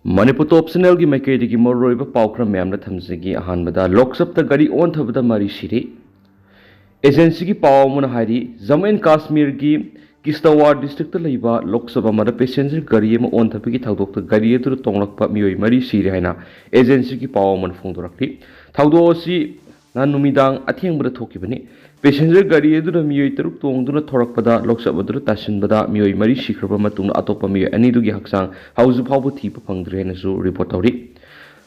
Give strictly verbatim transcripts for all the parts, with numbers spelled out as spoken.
ꯃꯅꯤꯄꯨꯔ ꯇꯣꯞ ꯆꯦꯅꯦꯜꯒꯤ ꯃꯥꯏꯀꯩꯗꯒꯤ ꯃꯔꯨꯑꯣꯏꯕ ꯄꯥꯎ ꯈꯔ ꯃꯌꯥꯝꯅ ꯊꯝꯖꯒꯦ꯫ ꯑꯍꯥꯟꯕꯗ, ꯂꯣꯛꯁꯞꯇ ꯒꯥꯔꯤ ꯑꯣꯟꯊꯕꯗ ꯃꯔꯤ ꯁꯤꯔꯦ꯫ ꯑꯦꯖꯦꯟꯁꯤꯒꯤ ꯄꯥꯎ ꯑꯃꯅ ꯍꯥꯏꯔꯤ, ꯖꯝꯃꯨ ꯑꯦꯟ ꯀꯥꯁꯃꯤꯔꯒꯤ ꯀꯤꯁꯇꯋꯥꯔ ꯗꯤꯁꯇ꯭ꯔꯤꯛꯇ ꯂꯩꯕ ꯂꯣꯛꯁꯞ ꯑꯃꯗ ꯄꯦꯁꯦꯟꯖꯔ ꯒꯥꯔꯤ ꯑꯃ ꯑꯣꯟꯊꯕꯒꯤ ꯊꯧꯗꯣꯛꯇ ꯒꯥꯔꯤ ꯑꯗꯨꯗ ꯇꯣꯡꯂꯛꯄ ꯃꯤꯑꯣꯏ ꯃꯔꯤ ꯁꯤꯔꯦ ꯍꯥꯏꯅ ꯑꯦꯖꯦꯟꯁꯤꯒꯤ ꯄꯥꯎ ꯑꯃꯅ ꯐꯣꯡꯗꯣꯔꯛꯂꯤ꯫ ꯊꯧꯗꯣꯛ ꯑꯁꯤ ꯅꯍꯥꯟ ꯅꯨꯃꯤꯗꯥꯡ ꯑꯊꯦꯡꯕꯗ ꯊꯣꯛꯈꯤꯕꯅꯤ꯫ ꯄꯦꯁꯦꯟꯖꯔ ꯒꯥꯔꯤ ꯑꯗꯨꯅ ꯃꯤꯑꯣꯏ ꯇꯔꯨꯛ ꯇꯣꯡꯗꯨꯅ ꯊꯧꯔꯛꯄꯗ ꯂꯣꯛꯁꯞ ꯑꯗꯨꯗ ꯇꯥꯁꯤꯟꯕꯗ ꯃꯤꯑꯣꯏ ꯃꯔꯤ ꯁꯤꯈ꯭ꯔꯕ ꯃꯇꯨꯡꯗ ꯑꯇꯣꯞꯄ ꯃꯤꯑꯣꯏ ꯑꯅꯤꯗꯨꯒꯤ ꯍꯛꯆꯥꯡ ꯍꯧꯖꯤꯛ ꯐꯥꯎꯕ ꯊꯤꯕ ꯐꯪꯗ꯭ꯔꯤ ꯍꯥꯏꯅꯁꯨ ꯔꯤꯄꯣꯔꯠ ꯇꯧꯔꯤ꯫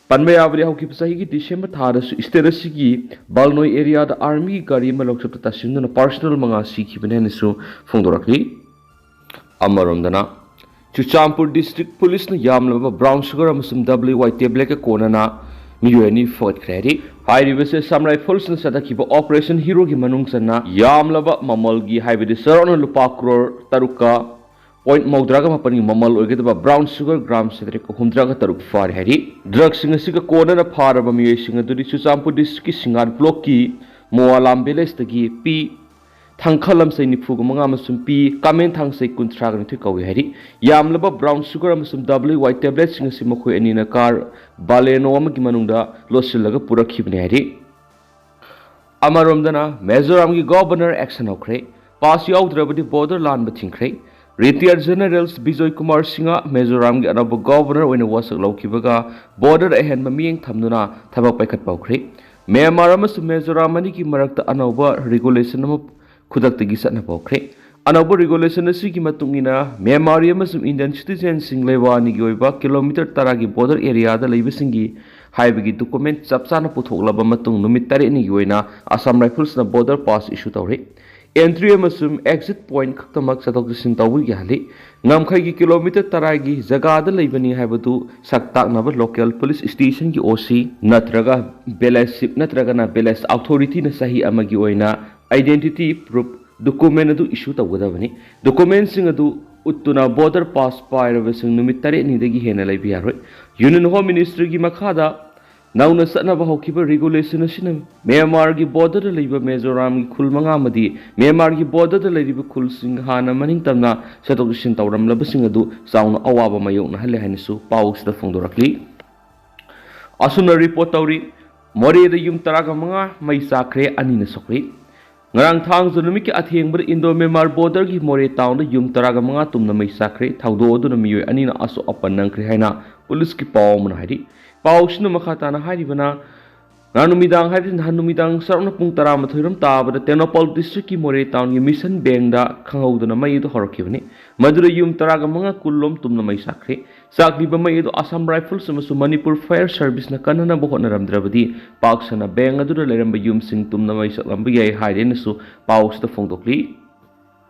ꯄꯟꯕ ꯌꯥꯕꯗꯤ, ꯍꯧꯈꯤꯕ ꯆꯍꯤꯒꯤ ꯗꯤꯁꯦꯝꯕꯔ ꯊꯥꯗꯁꯨ ꯁ꯭ꯇꯦꯠ ꯑꯁꯤꯒꯤ ꯕꯥꯜꯅꯣꯏ ꯑꯦꯔꯤꯌꯥꯗ ꯑꯥꯔꯃꯤꯒꯤ ꯒꯥꯔꯤ ꯑꯃ ꯂꯣꯛꯁꯞꯇ ꯇꯥꯁꯤꯟꯗꯨꯅ ꯄꯥꯔꯁꯅꯦꯜ ꯃꯉꯥ ꯁꯤꯈꯤꯕꯅꯤ ꯍꯥꯏꯅꯁꯨ ꯐꯣꯡꯗꯣꯔꯛꯂꯤ꯫ ꯑꯃꯔꯣꯝꯗꯅ, ꯆꯨꯔꯆꯥꯟꯄꯨꯔ ꯗꯤꯁꯇ꯭ꯔꯤꯛ ꯄꯨꯂꯤꯁꯅ ꯌꯥꯝꯂꯕ ꯕ꯭ꯔꯥꯎꯟ ꯁꯨꯒꯔ ꯑꯃꯁꯨꯡ ꯗꯕ꯭ꯂꯤꯎ ꯋꯥꯏ ꯇꯦꯕ꯭ꯂꯦꯠꯀ ꯀꯣꯟꯅꯅ ꯃꯤꯑꯣꯏ ꯑꯅꯤ ꯐꯒꯠꯈ꯭ꯔꯦ ꯍꯥꯏꯔꯤ꯫ ꯍꯥꯏꯔꯤꯕꯁꯦ ꯑꯁꯥꯝ ꯔꯥꯏꯐꯜꯁꯅ ꯆꯠꯊꯈꯤꯕ ꯑꯣꯄꯔꯦꯁꯟ ꯍꯤꯔꯣꯒꯤ ꯃꯅꯨꯡ ꯆꯟꯅ ꯌꯥꯝꯂꯕ ꯃꯃꯜꯒꯤ, ꯍꯥꯏꯕꯗꯤ ꯆꯥꯎꯔꯥꯛꯅ ꯂꯨꯄꯥ ꯀ꯭ꯔꯣꯔ ꯇꯔꯨꯛꯀ ꯄꯣꯏꯟꯠ ꯃꯧꯗ꯭ꯔꯥꯒ ꯃꯥꯄꯟꯒꯤ ꯃꯃꯜ ꯑꯣꯏꯒꯗꯕ ꯕ꯭ꯔꯥꯎꯟ ꯁꯨꯒꯔ ꯒ꯭ꯔꯥꯝ ꯆꯥꯇ꯭ꯔꯦꯠꯀ ꯍꯨꯝꯗ꯭ꯔꯥꯒ ꯇꯔꯨꯛ ꯐꯥꯔꯦ ꯍꯥꯏꯔꯤ꯫ ꯗ꯭ꯔꯒꯁꯤꯡ ꯑꯁꯤꯒ ꯀꯣꯟꯅꯅ ꯐꯥꯔꯕ ꯃꯤꯑꯣꯏꯁꯤꯡ ꯑꯗꯨꯗꯤ ꯆꯨꯔꯆꯥꯟꯄꯨꯔ ꯗꯤꯁꯇ꯭ꯔꯤꯛꯀꯤ ꯁꯤꯡꯉꯥꯠ ꯕ꯭ꯂꯣꯛꯀꯤ ꯃꯣꯋꯥꯂꯥꯝ ꯚꯤꯂꯦꯖꯇꯒꯤ ꯄꯤ ꯊꯥꯡꯈꯜ ꯂꯝꯁꯩ ꯅꯤꯐꯨꯒ ꯃꯉꯥ ꯑꯃꯁꯨꯡ ꯄꯤ ꯀꯥꯃꯦꯟ ꯊꯥꯡꯁꯩ ꯀꯨꯟꯊ꯭ꯔꯥꯒ ꯅꯤꯊꯣꯏ ꯀꯧꯏ ꯍꯥꯏꯔꯤ꯫ ꯌꯥꯝꯂꯕ ꯕ꯭ꯔꯥꯎꯟ ꯁꯨꯒꯔ ꯑꯃꯁꯨꯡ ꯗꯕ꯭ꯂꯤꯎ ꯋꯥꯏ ꯇꯦꯕ꯭ꯂꯦꯠꯁꯤꯡ ꯑꯁꯤ ꯃꯈꯣꯏ ꯑꯅꯤꯅ ꯀꯥꯔ ꯕꯥꯂꯦꯅꯣ ꯑꯃꯒꯤ ꯃꯅꯨꯡꯗ ꯂꯣꯠꯁꯤꯜꯂꯒ ꯄꯨꯔꯛꯈꯤꯕꯅꯤ ꯍꯥꯏꯔꯤ꯫ ꯑꯃꯔꯣꯝꯗꯅ, ꯃꯤꯖꯣꯔꯥꯝꯒꯤ ꯒꯣꯚꯔꯅꯔ ꯑꯦꯛꯁꯟ ꯍꯧꯈ꯭ꯔꯦ꯫ ꯄꯥꯁ ꯌꯥꯎꯗ꯭ꯔꯕꯗꯤ ꯕꯣꯔꯗꯔ ꯂꯥꯟꯕ ꯊꯤꯡꯈ꯭ꯔꯦ꯫ ꯔꯤꯇꯥꯌꯔ ꯖꯦꯅꯔꯦꯜ ꯕꯤꯖꯣꯏ ꯀꯨꯃꯥꯔ ꯁꯤꯡꯍ ꯃꯤꯖꯣꯔꯥꯝꯒꯤ ꯑꯅꯧꯕ ꯒꯣꯚꯔꯅꯔ ꯑꯣꯏꯅ ꯋꯥꯁꯛ ꯂꯧꯈꯤꯕꯒ ꯕꯣꯔꯗꯔ ꯑꯍꯦꯟꯕ ꯃꯤꯠꯌꯦꯡ ꯊꯝꯗꯨꯅ ꯊꯕꯛ ꯄꯥꯏꯈꯠꯄ ꯍꯧꯈ꯭ꯔꯦ꯫ ꯃ꯭ꯌꯥꯟꯃꯥꯔ ꯑꯃꯁꯨꯡ ꯃꯤꯖꯣꯔꯥꯝ ꯑꯅꯤꯒꯤ ꯃꯔꯛꯇ ꯑꯅꯧꯕ ꯔꯤꯒꯨꯂꯦꯁꯟ ꯑꯃ ꯈꯨꯗꯛꯇꯒꯤ ꯆꯠꯅꯕ ꯍꯧꯈ꯭ꯔꯦ꯫ ꯑꯅꯧꯕ ꯔꯤꯒꯨꯂꯦꯁꯟ ꯑꯁꯤꯒꯤ ꯃꯇꯨꯡ ꯏꯟꯅ, ꯃ꯭ꯌꯥꯟꯃꯥꯔꯤ ꯑꯃꯁꯨꯡ ꯏꯟꯗꯤꯌꯟ ꯁꯤꯇꯤꯖꯦꯟꯁꯤꯡ ꯂꯩꯕꯥꯛ ꯑꯅꯤꯒꯤ ꯑꯣꯏꯕ ꯀꯤꯂꯣꯃꯤꯇꯔ ꯇꯔꯥꯒꯤ ꯕꯣꯔꯗꯔ ꯑꯦꯔꯤꯌꯥꯗ ꯂꯩꯕꯁꯤꯡꯒꯤ ꯍꯥꯏꯕꯒꯤ ꯗꯣꯀꯨꯃꯦꯟꯠ ꯆꯞ ꯆꯥꯅ ꯄꯨꯊꯣꯛꯂꯕ ꯃꯇꯨꯡ ꯅꯨꯃꯤꯠ ꯇꯔꯦꯠꯅꯤꯒꯤ ꯑꯣꯏꯅ ꯑꯁꯥꯝ ꯔꯥꯏꯐꯜꯁꯅ ꯕꯣꯔꯗꯔ ꯄꯥꯁ ꯏꯁꯨ ꯇꯧꯔꯦ꯫ ꯑꯦꯟꯇ꯭ꯔꯤ ꯑꯃꯁꯨꯡ ꯑꯦꯛꯖꯤꯠ ꯄꯣꯏꯟꯠ ꯈꯛꯇꯃꯛ ꯆꯠꯊꯣꯛ ꯆꯠꯁꯤꯟ ꯇꯧꯕ ꯌꯥꯍꯜꯂꯤ꯫ ꯉꯝꯈꯩꯒꯤ ꯀꯤꯂꯣꯃꯤꯇꯔ ꯇꯔꯥꯒꯤ ꯖꯒꯥꯗ ꯂꯩꯕꯅꯤ ꯍꯥꯏꯕꯗꯨ ꯁꯛ ꯇꯥꯛꯅꯕ ꯂꯣꯀꯦꯜ ꯄꯨꯂꯤꯁ ꯁ꯭ꯇꯦꯁꯟꯒꯤ ꯑꯣ ꯁꯤ ꯅꯠꯇ꯭ꯔꯒ ꯚꯤꯂꯦꯖ ꯆꯤꯐ ꯅꯠꯇ꯭ꯔꯒꯅ ꯚꯤꯂꯦꯖ ꯑꯣꯊꯣꯔꯤꯇꯤꯅ ꯆꯍꯤ ꯑꯃꯒꯤ ꯑꯣꯏꯅ ꯑꯥꯏꯗꯦꯟꯇꯤꯇꯤ ꯄ꯭ꯔꯨꯐ ꯗꯣꯀꯨꯃꯦꯟꯠ ꯑꯗꯨ ꯏꯁꯨ ꯇꯧꯒꯗꯕꯅꯤ꯫ ꯗꯣꯀꯨꯃꯦꯟꯠꯁꯤꯡ ꯑꯗꯨ ꯎꯠꯇꯨꯅ ꯕꯣꯔꯗꯔ ꯄꯥꯁ ꯄꯥꯏꯔꯕꯁꯤꯡ ꯅꯨꯃꯤꯠ ꯇꯔꯦꯠꯅꯤꯗꯒꯤ ꯍꯦꯟꯅ ꯂꯩꯕ ꯌꯥꯔꯣꯏ꯫ ꯌꯨꯅꯤꯌꯟ ꯍꯣꯝ ꯃꯤꯅꯤꯁꯇ꯭ꯔꯤꯒꯤ ꯃꯈꯥꯗ ꯅꯧꯅ ꯆꯠꯅꯕ ꯍꯧꯈꯤꯕ regulation ꯑꯁꯤꯅ ꯃ꯭ꯌꯥꯟꯃꯥꯔꯒꯤ borderꯗ ꯂꯩꯕ ꯃꯤꯖꯣꯔꯥꯝꯒꯤ ꯈꯨꯜ ꯃꯉꯥ ꯑꯃꯗꯤ ꯃ꯭ꯌꯥꯟꯃꯥꯔꯒꯤ borderꯗ ꯂꯩꯔꯤꯕ ꯈꯨꯜꯁꯤꯡ ꯍꯥꯟꯅ ꯃꯅꯤꯡ ꯇꯝꯅ ꯆꯠꯊꯣꯛ ꯆꯠꯁꯤꯟ ꯇꯧꯔꯝꯂꯕꯁꯤꯡ ꯑꯗꯨ ꯆꯥꯎꯅ ꯑꯋꯥꯕ ꯃꯥꯌꯣꯛꯅꯍꯜꯂꯦ ꯍꯥꯏꯅꯁꯨ ꯄꯥꯎꯁꯤꯗ ꯐꯣꯡꯗꯣꯔꯛꯂꯤ꯫ ꯑꯁꯨꯝꯅ report ꯇꯧꯔꯤ꯫ ꯃꯣꯔꯦꯗ ꯌꯨꯝ ꯇꯔꯥꯒ ꯃꯉꯥ ꯃꯩ ꯆꯥꯛꯈ꯭ꯔꯦ, ꯑꯅꯤꯅ ꯁꯣꯛꯂꯤ꯫ ꯉꯔꯥꯡ ꯊꯥꯡꯖ ꯅꯨꯃꯤꯠꯀꯤ ꯑꯊꯦꯡꯕꯗ Indo Myanmar borderꯒꯤ ꯃꯣꯔꯦ townꯗ ꯌꯨꯝ ꯇꯔꯥꯒ ꯃꯉꯥ ꯇꯨꯝꯅ ꯃꯩ ꯆꯥꯛꯈ꯭ꯔꯦ꯫ ꯊꯧꯗꯣꯛ ꯑꯗꯨꯅ ꯃꯤꯑꯣꯏ ꯑꯅꯤꯅ ꯑꯁꯣꯛ ꯑꯄꯟ ꯅꯪꯈ꯭ꯔꯦ ꯍꯥꯏꯅ policeꯀꯤ ꯄꯥꯎ ꯑꯃꯅ ꯍꯥꯏꯔꯤ꯫ ꯄꯥꯎꯁꯤꯅ ꯃꯈꯥ ꯇꯥꯅ ꯍꯥꯏꯔꯤꯕꯅ, ꯉꯔꯥꯡ ꯅꯨꯃꯤꯗꯥꯡ, ꯍꯥꯏꯕꯗꯤ ꯅꯍꯥꯟ ꯅꯨꯃꯤꯗꯥꯡ ꯆꯥꯎꯔꯥꯛꯅ ꯄꯨꯡ ꯇꯔꯥꯃꯥꯊꯣꯏ ꯔꯣꯝ ꯇꯥꯕꯗ ꯇꯦꯡꯅꯧꯄꯜ districtꯀꯤ ꯃꯣꯔꯦ townꯒꯤ Mission Bankꯗ ꯈꯪꯍꯧꯗꯅ ꯃꯩ ꯑꯗꯨ ꯍꯧꯔꯛꯈꯤꯕꯅꯤ꯫ ꯃꯗꯨꯗ ꯌꯨꯝ ꯇꯔꯥꯒ ꯃꯉꯥ ꯀꯨꯟ ꯂꯣꯝ ꯇꯨꯝꯅ ꯃꯩ ꯆꯥꯛꯈ꯭ꯔꯦ꯫ ꯆꯥꯛꯂꯤꯕ ꯃꯩ ꯑꯗꯨ Assam Rifles ꯑꯃꯁꯨꯡ Manipur Fire Serviceꯅ ꯀꯟꯅꯅꯕ ꯍꯣꯠꯅꯔꯝꯗ꯭ꯔꯕꯗꯤ ꯄꯥꯛ ꯁꯟꯅ bank ꯑꯗꯨꯗ ꯂꯩꯔꯝꯕ ꯌꯨꯝꯁꯤꯡ ꯇꯨꯝꯅ ꯃꯩ ꯆꯥꯛꯂꯝꯕ ꯌꯥꯏ ꯍꯥꯏꯔꯦꯅꯁꯨ ꯄꯥꯎꯁꯤꯗ ꯐꯣꯡꯗꯣꯛꯂꯤ꯫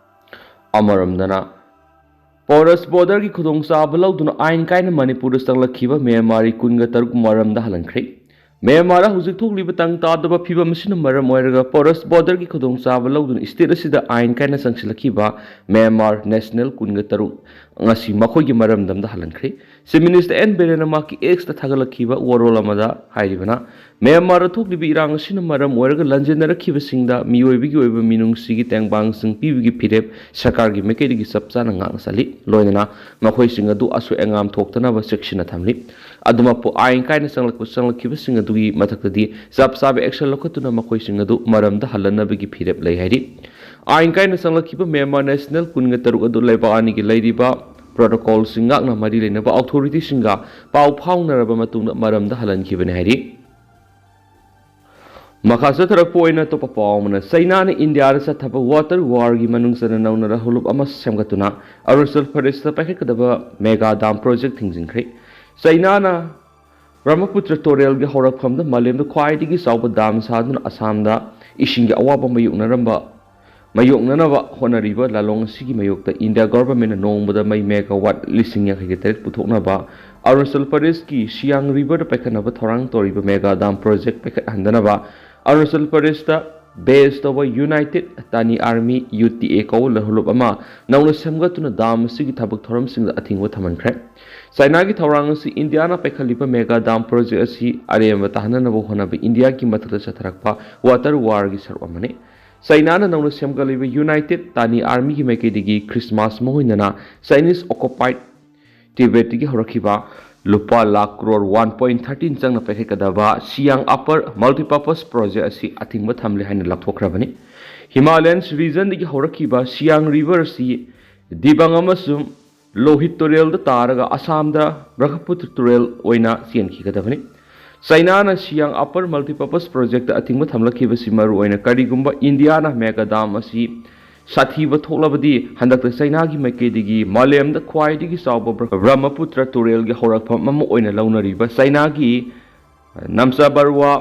ꯑꯃꯔꯣꯝꯗꯅ, porous borderꯒꯤ ꯈꯨꯗꯣꯡꯆꯥꯕ ꯂꯧꯗꯨꯅ ꯑꯥꯏꯟ ꯀꯥꯏꯅ ꯃꯅꯤꯄꯨꯔꯗ ꯆꯪꯂꯛꯈꯤꯕ ꯃ꯭ꯌꯥꯟꯃꯥꯔꯤ ꯀꯨꯟꯒ ꯇꯔꯨꯛ ꯃꯔꯝꯗ ꯍꯜꯍꯟꯈ꯭ꯔꯦ꯫ ꯃ꯭ꯌꯥꯟꯃꯥꯔꯗ ꯍꯧꯖꯤꯛ ꯊꯣꯛꯂꯤꯕ ꯇꯪ ꯇꯥꯗꯕ ꯐꯤꯕꯝ ꯑꯁꯤꯅ ꯃꯔꯝ ꯑꯣꯏꯔꯒ porous borderꯒꯤ ꯈꯨꯗꯣꯡꯆꯥꯕ ꯂꯧꯗꯨꯅ state ꯑꯁꯤꯗ ꯑꯥꯏꯟ ꯀꯥꯏꯅ ꯆꯪꯁꯤꯜꯂꯛꯈꯤꯕ ꯃ꯭ꯌꯥꯟꯃꯥꯔ national ꯀꯨꯟꯒ ꯇꯔꯨꯛ ꯉꯁꯤ ꯃꯈꯣꯏꯒꯤ ꯃꯔꯝꯗꯝꯗ ꯍꯜꯍꯟꯈ꯭ꯔꯦ꯫ Chief Minister ꯑꯦꯟ ꯕꯤꯔꯦꯟꯅ ꯃꯍꯥꯛꯀꯤ Xꯇ ꯊꯥꯒꯠꯂꯛꯈꯤꯕ ꯋꯥꯔꯣꯜ ꯑꯃꯗ ꯍꯥꯏꯔꯤꯕꯅ, ꯃ꯭ꯌꯥꯟꯃꯥꯔꯗ ꯊꯣꯛꯂꯤꯕ ꯏꯔꯥꯡ ꯑꯁꯤꯅ ꯃꯔꯝ ꯑꯣꯏꯔꯒ ꯂꯟꯖꯦꯟꯅꯔꯛꯈꯤꯕꯁꯤꯡꯗ ꯃꯤꯑꯣꯏꯕꯒꯤ ꯑꯣꯏꯕ ꯃꯤꯅꯨꯡꯁꯤꯒꯤ ꯇꯦꯡꯕꯥꯡꯁꯤꯡ ꯄꯤꯕꯒꯤ ꯐꯤꯔꯦꯞ ꯁꯔꯀꯥꯔꯒꯤ ꯃꯥꯏꯀꯩꯗꯒꯤ ꯆꯞ ꯆꯥꯅ ꯉꯥꯛꯅ ꯆꯠꯂꯤ꯫ ꯂꯣꯏꯅꯅ ꯃꯈꯣꯏꯁꯤꯡ ꯑꯗꯨ ꯑꯁꯣꯏ ꯑꯉꯥꯝ ꯊꯣꯛꯇꯅꯕ ꯆꯦꯛꯁꯤꯟꯅ ꯊꯝꯂꯤ꯫ ꯑꯗꯨꯃꯛꯄꯨ ꯑꯥꯏꯟ ꯀꯥꯏꯅ ꯆꯪꯂꯛꯄ ꯆꯪꯂꯛꯈꯤꯕꯁꯤꯡ ꯑꯗꯨꯒꯤ ꯃꯊꯛꯇꯗꯤ ꯆꯞ ꯆꯥꯕ action ꯂꯧꯈꯠꯇꯨꯅ ꯃꯈꯣꯏꯁꯤꯡ ꯑꯗꯨ ꯃꯔꯝꯗ ꯍꯜꯍꯟꯅꯕꯒꯤ ꯐꯤꯔꯦꯞ ꯂꯩ ꯍꯥꯏꯔꯤ꯫ ꯑꯥꯏꯟ ꯀꯥꯏꯅ ꯆꯪꯂꯛꯈꯤꯕ ꯃ꯭ꯌꯥꯟꯃꯥꯔ national ꯀꯨꯟꯒ ꯇꯔꯨꯛ ꯑꯗꯨ ꯂꯩꯕꯥꯛ ꯑꯅꯤꯒꯤ ꯂꯩꯔꯤꯕ protocolꯁꯤꯡ ꯉꯥꯛꯅ ꯃꯔꯤ ꯂꯩꯅꯕ authorityꯁꯤꯡꯒ ꯄꯥꯎ ꯐꯥꯎꯅꯔꯕ ꯃꯇꯨꯡꯗ ꯃꯔꯝꯗ ꯍꯜꯍꯟꯈꯤꯕꯅꯤ ꯍꯥꯏꯔꯤ꯫ ꯃꯈꯥ ꯆꯠꯊꯔꯛꯄ ꯑꯣꯏꯅ ꯑꯇꯣꯞꯄ ꯄꯥꯎ ꯑꯃꯅ, ꯆꯩꯅꯥꯅ ꯏꯟꯗꯤꯌꯥꯗ ꯆꯠꯊꯕ water warꯒꯤ ꯃꯅꯨꯡ ꯆꯟꯅ ꯅꯧꯅ ꯂꯧꯍꯣꯜꯂꯨꯞ ꯑꯃ ꯁꯦꯝꯒꯠꯇꯨꯅ ꯑꯔꯨꯅꯥꯆꯜ ꯄ꯭ꯔꯗꯦꯁꯇ ꯄꯥꯏꯈꯠꯀꯗꯕ mega dam project ꯊꯤꯡꯖꯤꯟꯈ꯭ꯔꯦ꯫ ꯆꯩꯅꯥꯅ ꯕ꯭ꯔꯍꯃꯄꯨꯇ꯭ꯔ ꯇꯨꯔꯦꯜꯒꯤ ꯍꯧꯔꯛꯐꯝꯗ ꯃꯥꯂꯦꯝꯗ ꯈ꯭ꯋꯥꯏꯗꯒꯤ ꯆꯥꯎꯕ dam ꯁꯥꯗꯨꯅ ꯑꯁꯥꯝꯗ ꯏꯁꯤꯡꯒꯤ ꯑꯋꯥꯕ ꯃꯥꯌꯣꯛꯅꯔꯝꯕ, ꯃꯥꯌꯣꯛꯅꯅꯕ ꯍꯣꯠꯅꯔꯤꯕ ꯂꯥꯂꯣꯡ ꯑꯁꯤꯒꯤ ꯃꯥꯌꯣꯛꯇ ꯏꯟꯗꯤꯌꯥ governmentꯅ ꯅꯣꯡꯃꯗ ꯃꯩ megawatt ꯂꯤꯁꯤꯡ ꯌꯥꯡꯈꯩꯒ ꯇꯔꯦꯠ ꯄꯨꯊꯣꯛꯅꯕ ꯑꯔꯨꯅꯥꯆꯜ ꯄ꯭ꯔꯗꯦꯁꯀꯤ ꯁꯤꯌꯥꯡ riverꯗ ꯄꯥꯏꯈꯠꯅꯕ ꯊꯧꯔꯥꯡ ꯇꯧꯔꯤꯕ mega dam project ꯄꯥꯏꯈꯠꯍꯟꯗꯅꯕ ꯑꯔꯨꯅꯥꯆꯜ ꯄ꯭ꯔꯗꯦꯁꯇ ꯕꯦꯁ ꯇꯧꯕ ꯌꯨꯅꯥꯏꯇꯦꯗ ꯇꯥꯅꯤ ꯑꯥꯔꯃꯤ, ꯌꯨ ꯇꯤ ꯑꯦ ꯀꯧꯕ ꯂꯍꯨꯂꯨꯞ ꯑꯃ ꯅꯧꯅ ꯁꯦꯝꯒꯠꯇꯨꯅ ꯗꯥꯝ ꯑꯁꯤꯒꯤ ꯊꯕꯛ ꯊꯧꯔꯝꯁꯤꯡꯗ ꯑꯊꯤꯡꯕ ꯊꯝꯍꯟꯈ꯭ꯔꯦ꯫ ꯆꯥꯏꯅꯥꯒꯤ ꯊꯧꯔꯥꯡ ꯑꯁꯤ ꯏꯟꯗꯤꯌꯥꯅ ꯄꯥꯏꯈꯠꯂꯤꯕ ꯃꯦꯒꯥ ꯗꯥꯝ ꯄ꯭ꯔꯣꯖꯦꯛ ꯑꯁꯤ ꯑꯔꯦꯝꯕ ꯇꯥꯍꯟꯅꯅꯕ ꯍꯣꯠꯅꯕ ꯏꯟꯗꯤꯌꯥꯒꯤ ꯃꯊꯛꯇ ꯆꯠꯊꯔꯛꯄ ꯋꯥꯇꯔ ꯋꯥꯔꯒꯤ ꯁꯔꯨꯛ ꯑꯃꯅꯤ꯫ ꯆꯥꯏꯅꯥꯅ ꯅꯧꯅ ꯁꯦꯝꯒꯠꯂꯤꯕ ꯌꯨꯅꯥꯏꯇꯦꯗ ꯇꯥꯅꯤ ꯑꯥꯔꯃꯤꯒꯤ ꯃꯥꯏꯀꯩꯗꯒꯤ ꯈ꯭ꯔꯤꯁꯃꯥꯁ ꯃꯍꯣꯏꯅꯅ ꯆꯥꯏꯅꯤꯁ ꯑꯣꯀꯨꯄꯥꯏꯗ ꯇꯤꯕꯦꯠꯇꯒꯤ ꯍꯧꯔꯛꯈꯤꯕ ꯂꯨꯄꯥ lakh crore one point thirteen ꯆꯪꯅ ꯄꯥꯏꯈꯠꯀꯗꯕ ꯁꯤꯌꯥꯡ ꯑꯄꯔ ꯃꯜꯇꯤꯄꯔꯄꯁ ꯄ꯭ꯔꯣꯖꯦꯛ ꯑꯁꯤ ꯑꯊꯤꯡꯕ ꯊꯝꯂꯦ ꯍꯥꯏꯅ ꯂꯥꯎꯊꯣꯛꯈ꯭ꯔꯕꯅꯤ꯫ ꯍꯤꯃꯥꯂꯌꯟ ꯔꯤꯖꯟꯗꯒꯤ ꯍꯧꯔꯛꯈꯤꯕ ꯁꯤꯌꯥꯡ ꯔꯤꯚꯔ ꯑꯁꯤ ꯗꯤꯕꯪ ꯑꯃꯁꯨꯡ ꯂꯣꯍꯤꯠ ꯇꯨꯔꯦꯜꯗ ꯇꯥꯔꯒ ꯑꯁꯥꯝꯗ ꯕ꯭ꯔꯍꯃꯄꯨꯇ꯭ꯔ ꯇꯨꯔꯦꯜ ꯑꯣꯏꯅ ꯆꯦꯟꯈꯤꯒꯗꯕꯅꯤ꯫ ꯆꯥꯏꯅꯥꯅ ꯁꯤꯌꯥꯡ ꯑꯄꯔ ꯃꯜꯇꯤꯄꯔꯄꯁ ꯄ꯭ꯔꯣꯖꯦꯛꯇ ꯑꯊꯤꯡꯕ ꯊꯝꯂꯛꯈꯤꯕꯁꯤ ꯃꯔꯨꯑꯣꯏꯅ ꯀꯔꯤꯒꯨꯝꯕ ꯏꯟꯗꯤꯌꯥꯅ ꯃꯦꯒꯥ ꯗꯥꯝ ꯑꯁꯤ ꯁꯥꯊꯤꯕ ꯊꯣꯛꯂꯕꯗꯤ ꯍꯟꯗꯛꯇ ꯆꯥꯏꯅꯥꯒꯤ ꯃꯥꯏꯀꯩꯗꯒꯤ ꯃꯥꯂꯦꯝꯗ ꯈ꯭ꯋꯥꯏꯗꯒꯤ ꯆꯥꯎꯕ ꯕ꯭ꯔ-, ꯕ꯭ꯔꯍꯃꯄꯨꯇ꯭ꯔ ꯇꯨꯔꯦꯜꯒꯤ ꯍꯧꯔꯛꯐꯝ ꯑꯃ ꯑꯣꯏꯅ ꯂꯧꯅꯔꯤꯕ ꯆꯥꯏꯅꯥꯒꯤ ꯅꯝꯆꯥꯕꯔꯋꯥ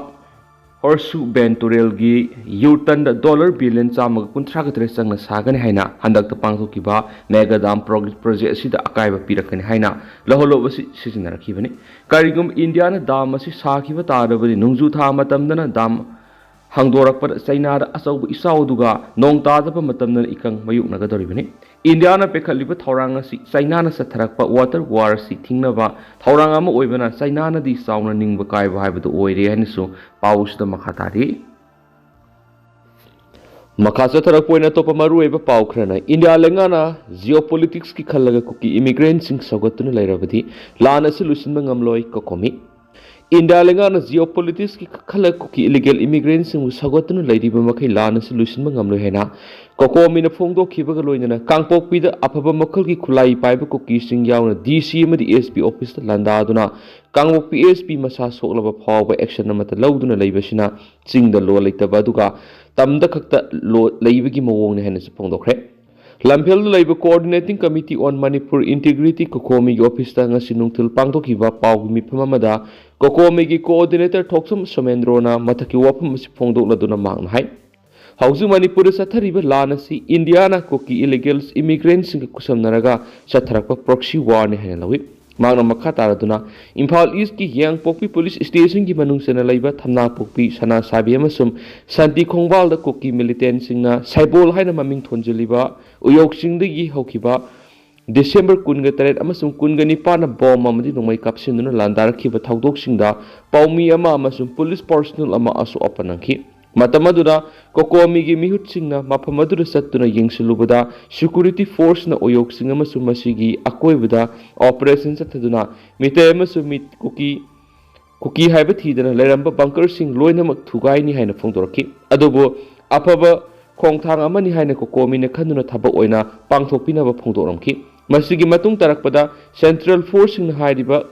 ꯍꯣꯔꯁꯨ ꯕꯦꯟ ꯇꯨꯔꯦꯜꯒꯤ ꯌꯨꯇꯟꯗ ꯗꯣꯂꯔ ꯕꯤꯂꯤꯌꯟ ꯆꯥꯝꯃꯒ ꯀꯨꯟꯊ꯭ꯔꯥꯒ ꯇꯔꯦꯠ ꯆꯪꯅ ꯁꯥꯒꯅꯤ ꯍꯥꯏꯅ ꯍꯟꯗꯛꯇ ꯄꯥꯡꯊꯣꯛꯈꯤꯕ ꯃꯦꯒꯥ ꯗꯥꯝ ꯄ꯭ꯔꯣ-, ꯄ꯭ꯔꯣꯖꯦꯛ ꯑꯁꯤꯗ ꯑꯀꯥꯏꯕ ꯄꯤꯔꯛꯀꯅꯤ ꯍꯥꯏꯅ ꯂꯍꯨꯂꯨꯞ ꯑꯁꯤ ꯁꯤꯖꯤꯟꯅꯔꯛꯈꯤꯕꯅꯤ꯫ ꯀꯔꯤꯒꯨꯝꯕ ꯏꯟꯗꯤꯌꯥꯅ ꯗꯥꯝ ꯑꯁꯤ ꯁꯥꯈꯤꯕ ꯇꯥꯔꯕꯗꯤ ꯅꯣꯡꯖꯨ ꯊꯥ ꯃꯇꯝꯗꯅ ꯗꯥꯝ ꯍꯥꯡꯗꯣꯔꯛꯄꯗ ꯆꯥꯏꯅꯥꯗ ꯑꯆꯧꯕ ꯏꯆꯥꯎ ꯑꯗꯨꯒ ꯅꯣꯡ ꯇꯥꯗꯕ ꯃꯇꯝꯗꯅ ꯏꯀꯪ ꯃꯥꯌꯣꯛꯅꯒꯗꯧꯔꯤꯕꯅꯤ꯫ ꯏꯟꯗꯤꯌꯥꯅ ꯄꯥꯏꯈꯠꯂꯤꯕ ꯊꯧꯔꯥꯡ ꯑꯁꯤ ꯆꯥꯏꯅꯥꯅ ꯆꯠꯊꯔꯛꯄ ꯋꯥꯇꯔ ꯋꯥꯔ ꯑꯁꯤ ꯊꯤꯡꯅꯕ ꯊꯧꯔꯥꯡ ꯑꯃ ꯑꯣꯏꯕꯅ ꯆꯥꯏꯅꯥꯅꯗꯤ ꯆꯥꯎꯅ ꯅꯤꯡꯕ ꯀꯥꯏꯕ ꯍꯥꯏꯕꯗꯨ ꯑꯣꯏꯔꯦ ꯍꯥꯏꯅꯁꯨ ꯄꯥꯎ ꯑꯁꯤꯗ ꯃꯈꯥ ꯇꯥꯔꯤ꯫ ꯃꯈꯥ ꯆꯠꯊꯔꯛꯄ ꯑꯣꯏꯅ ꯑꯇꯣꯞꯄ ꯃꯔꯨꯑꯣꯏꯕ ꯄꯥꯎ ꯈꯔꯅ ꯏꯟꯗꯤꯌꯥ ꯂꯩꯉꯥꯛꯅ ꯖꯤꯑꯣꯄꯣꯂꯤꯇꯤꯛꯁꯀꯤ ꯈꯜꯂꯒ ꯀꯨꯀꯤ ꯏꯃꯤꯒ꯭ꯔꯦꯟꯁꯤꯡ ꯁꯧꯒꯠꯇꯨꯅ ꯂꯩꯔꯕꯗꯤ ꯂꯥꯟ ꯑꯁꯤ ꯂꯣꯏꯁꯤꯟꯕ ꯉꯝꯂꯣꯏ, ꯀꯣꯀꯣꯃꯤ꯫ ꯏꯟꯗꯤꯌꯥ ꯂꯩꯉꯥꯛꯅ ꯖꯤꯑꯣꯄꯣꯂꯤꯇꯤꯛꯁꯀꯤ ꯈꯜꯂꯒ ꯀꯨꯀꯤ ꯏꯂꯤꯒꯦꯜ ꯏꯃꯤꯒ꯭ꯔꯦꯟꯁꯤꯡꯕꯨ ꯁꯧꯒꯠꯇꯨꯅ ꯂꯩꯔꯤꯕ ꯃꯈꯩ ꯂꯥꯟ ꯑꯁꯤ ꯂꯣꯏꯁꯤꯟꯕ ꯉꯝꯂꯣꯏ ꯍꯥꯏꯅ ꯀꯣꯀꯣꯃꯤꯅ ꯐꯣꯡꯗꯣꯛꯈꯤꯕꯒ ꯂꯣꯏꯅꯅ ꯀꯥꯡꯄꯣꯛꯄꯤꯗ ꯑꯐꯕ ꯃꯈꯜꯒꯤ ꯈꯨꯠꯂꯥꯏ ꯄꯥꯏꯕ ꯀꯨꯀꯤꯁꯤꯡ ꯌꯥꯎꯅ ꯗꯤ ꯁꯤ ꯑꯃꯗꯤ ꯑꯦꯁ ꯄꯤ ꯑꯣꯐꯤꯁꯇ ꯂꯥꯟꯗꯥꯗꯨꯅ ꯀꯥꯡꯄꯣꯛꯄꯤ ꯑꯦꯁ ꯄꯤ ꯃꯁꯥ ꯁꯣꯛꯂꯕ ꯐꯥꯎꯕ ꯑꯦꯛꯁꯟ ꯑꯃꯠꯇ ꯂꯧꯗꯨꯅ ꯂꯩꯕꯁꯤꯅ ꯆꯤꯡꯗ ꯂꯣ ꯂꯩꯇꯕ ꯑꯗꯨꯒ ꯇꯝꯗ ꯈꯛꯇ ꯂꯣ ꯂꯩꯕꯒꯤ ꯃꯑꯣꯡꯅꯤ ꯍꯥꯏꯅꯁꯨ ꯐꯣꯡꯗꯣꯛꯈ꯭ꯔꯦ꯫ ꯂꯝꯐꯦꯜꯗ ꯂꯩꯕ Coordinating Committee on Manipur Integrity ꯀꯣꯀꯣꯃꯤꯒꯤ ꯑꯣꯐꯤꯁꯇ ꯉꯁꯤ ꯅꯨꯡꯊꯤꯜ ꯄꯥꯡꯊꯣꯛꯈꯤꯕ ꯄꯥꯎꯒꯤ ꯃꯤꯐꯝ ꯑꯃꯗ ꯀꯣꯀꯣꯃꯤꯒꯤ ꯀꯣꯑꯣꯔꯗꯤꯅꯦꯇꯔ ꯊꯣꯛꯆꯝ ꯁꯣꯃꯦꯟꯗ꯭ꯔꯣꯅ ꯃꯊꯛꯀꯤ ꯋꯥꯐꯝ ꯑꯁꯤ ꯐꯣꯡꯗꯣꯛꯂꯗꯨꯅ ꯃꯍꯥꯛꯅ ꯍꯥꯏ, ꯍꯧꯖꯤꯛ ꯃꯅꯤꯄꯨꯔꯗ ꯆꯠꯊꯔꯤꯕ ꯂꯥꯟ ꯑꯁꯤ ꯏꯟꯗꯤꯌꯥꯅ ꯀꯨꯀꯤ ꯏꯂꯤꯒꯦꯜ ꯏꯃꯤꯒ꯭ꯔꯦꯟꯁꯤꯡꯒ ꯈꯨꯠꯁꯝꯅꯔꯒ ꯆꯠꯊꯔꯛꯄ ꯄ꯭ꯔꯣꯛꯁꯤ ꯋꯥꯔꯅꯤ ꯍꯥꯏꯅ ꯂꯧꯏ꯫ ꯃꯍꯥꯛꯅ ꯃꯈꯥ ꯇꯥꯔꯗꯨꯅ ꯏꯝꯐꯥꯜ ꯏꯁꯀꯤ ꯌꯥꯡꯄꯣꯛꯄꯤ ꯄꯨꯂꯤꯁ ꯁ꯭ꯇꯦꯁꯟꯒꯤ ꯃꯅꯨꯡ ꯆꯟꯅ ꯂꯩꯕ ꯊꯝꯅꯥꯄꯣꯛꯄꯤ, ꯁꯅꯥꯁꯥꯕꯤ ꯑꯃꯁꯨꯡ ꯁꯥꯟꯇꯤ ꯈꯣꯡꯕꯥꯜꯗ ꯀꯨꯀꯤ ꯃꯤꯂꯤꯇꯦꯟꯁꯤꯡꯅ ꯁꯩꯕꯣꯜ ꯍꯥꯏꯅ ꯃꯃꯤꯡ ꯊꯣꯟꯖꯤꯜꯂꯤꯕ ꯎꯌꯣꯛꯁꯤꯡꯗꯒꯤ ꯍꯧꯈꯤꯕ ꯗꯤꯁꯦꯝꯕꯔ ꯀꯨꯟꯒ ꯇꯔꯦꯠ ꯑꯃꯁꯨꯡ ꯀꯨꯟꯒ ꯅꯤꯄꯥꯟꯗ ꯕꯣꯝ ꯑꯃꯗꯤ ꯅꯣꯡꯃꯩ ꯀꯥꯞꯁꯤꯟꯗꯨꯅ ꯂꯥꯟꯗꯥꯔꯛꯈꯤꯕ ꯊꯧꯗꯣꯛꯁꯤꯡꯗ ꯄꯥꯎꯃꯤ ꯑꯃ ꯑꯃꯁꯨꯡ ꯄꯨꯂꯤꯁ ꯄꯔꯁꯣꯅꯦꯜ ꯑꯃ ꯑꯁꯣꯛ ꯑꯄꯟ ꯅꯪꯈꯤ꯫ ꯃꯇꯝ ꯑꯗꯨꯗ ꯀꯣꯀꯣꯃꯤꯒꯤ ꯃꯤꯍꯨꯠꯁꯤꯡꯅ ꯃꯐꯝ ꯑꯗꯨꯗ ꯆꯠꯇꯨꯅ ꯌꯦꯡꯁꯤꯜꯂꯨꯕꯗ ꯁꯦꯀ꯭ꯌꯨꯔꯤꯇꯤ ꯐꯣꯔꯁꯅ ꯎꯌꯣꯛꯁꯤꯡ ꯑꯃꯁꯨꯡ ꯃꯁꯤꯒꯤ ꯑꯀꯣꯏꯕꯗ ꯑꯣꯄꯔꯦꯁꯟ ꯆꯠꯊꯗꯨꯅ ꯃꯤꯇꯩ ꯑꯃꯁꯨꯡ ꯃꯤ ꯀꯨꯀꯤ ꯀꯨꯀꯤ ꯍꯥꯏꯕ ꯊꯤꯗꯅ ꯂꯩꯔꯝꯕ ꯕꯪꯀꯔꯁꯤꯡ ꯂꯣꯏꯅꯃꯛ ꯊꯨꯒꯥꯏꯅꯤ ꯍꯥꯏꯅ ꯐꯣꯡꯗꯣꯔꯛꯈꯤ꯫ ꯑꯗꯨꯕꯨ ꯑꯐꯕ ꯈꯣꯡꯊꯥꯡ ꯑꯃꯅꯤ ꯍꯥꯏꯅ ꯀꯣꯀꯣꯃꯤꯅ ꯈꯟꯗꯨꯅ ꯊꯕꯛ ꯑꯣꯏꯅ ꯄꯥꯡꯊꯣꯛꯄꯤꯅꯕ ꯐꯣꯡꯗꯣꯛꯂꯝꯈꯤ꯫ ꯃꯁꯤꯒꯤ ꯃꯇꯨꯡ ꯇꯥꯔꯛꯄꯗ ꯁꯦꯟꯇ꯭ꯔꯦꯜ ꯐꯣꯔꯁꯁꯤꯡꯅ ꯍꯥꯏꯔꯤꯕ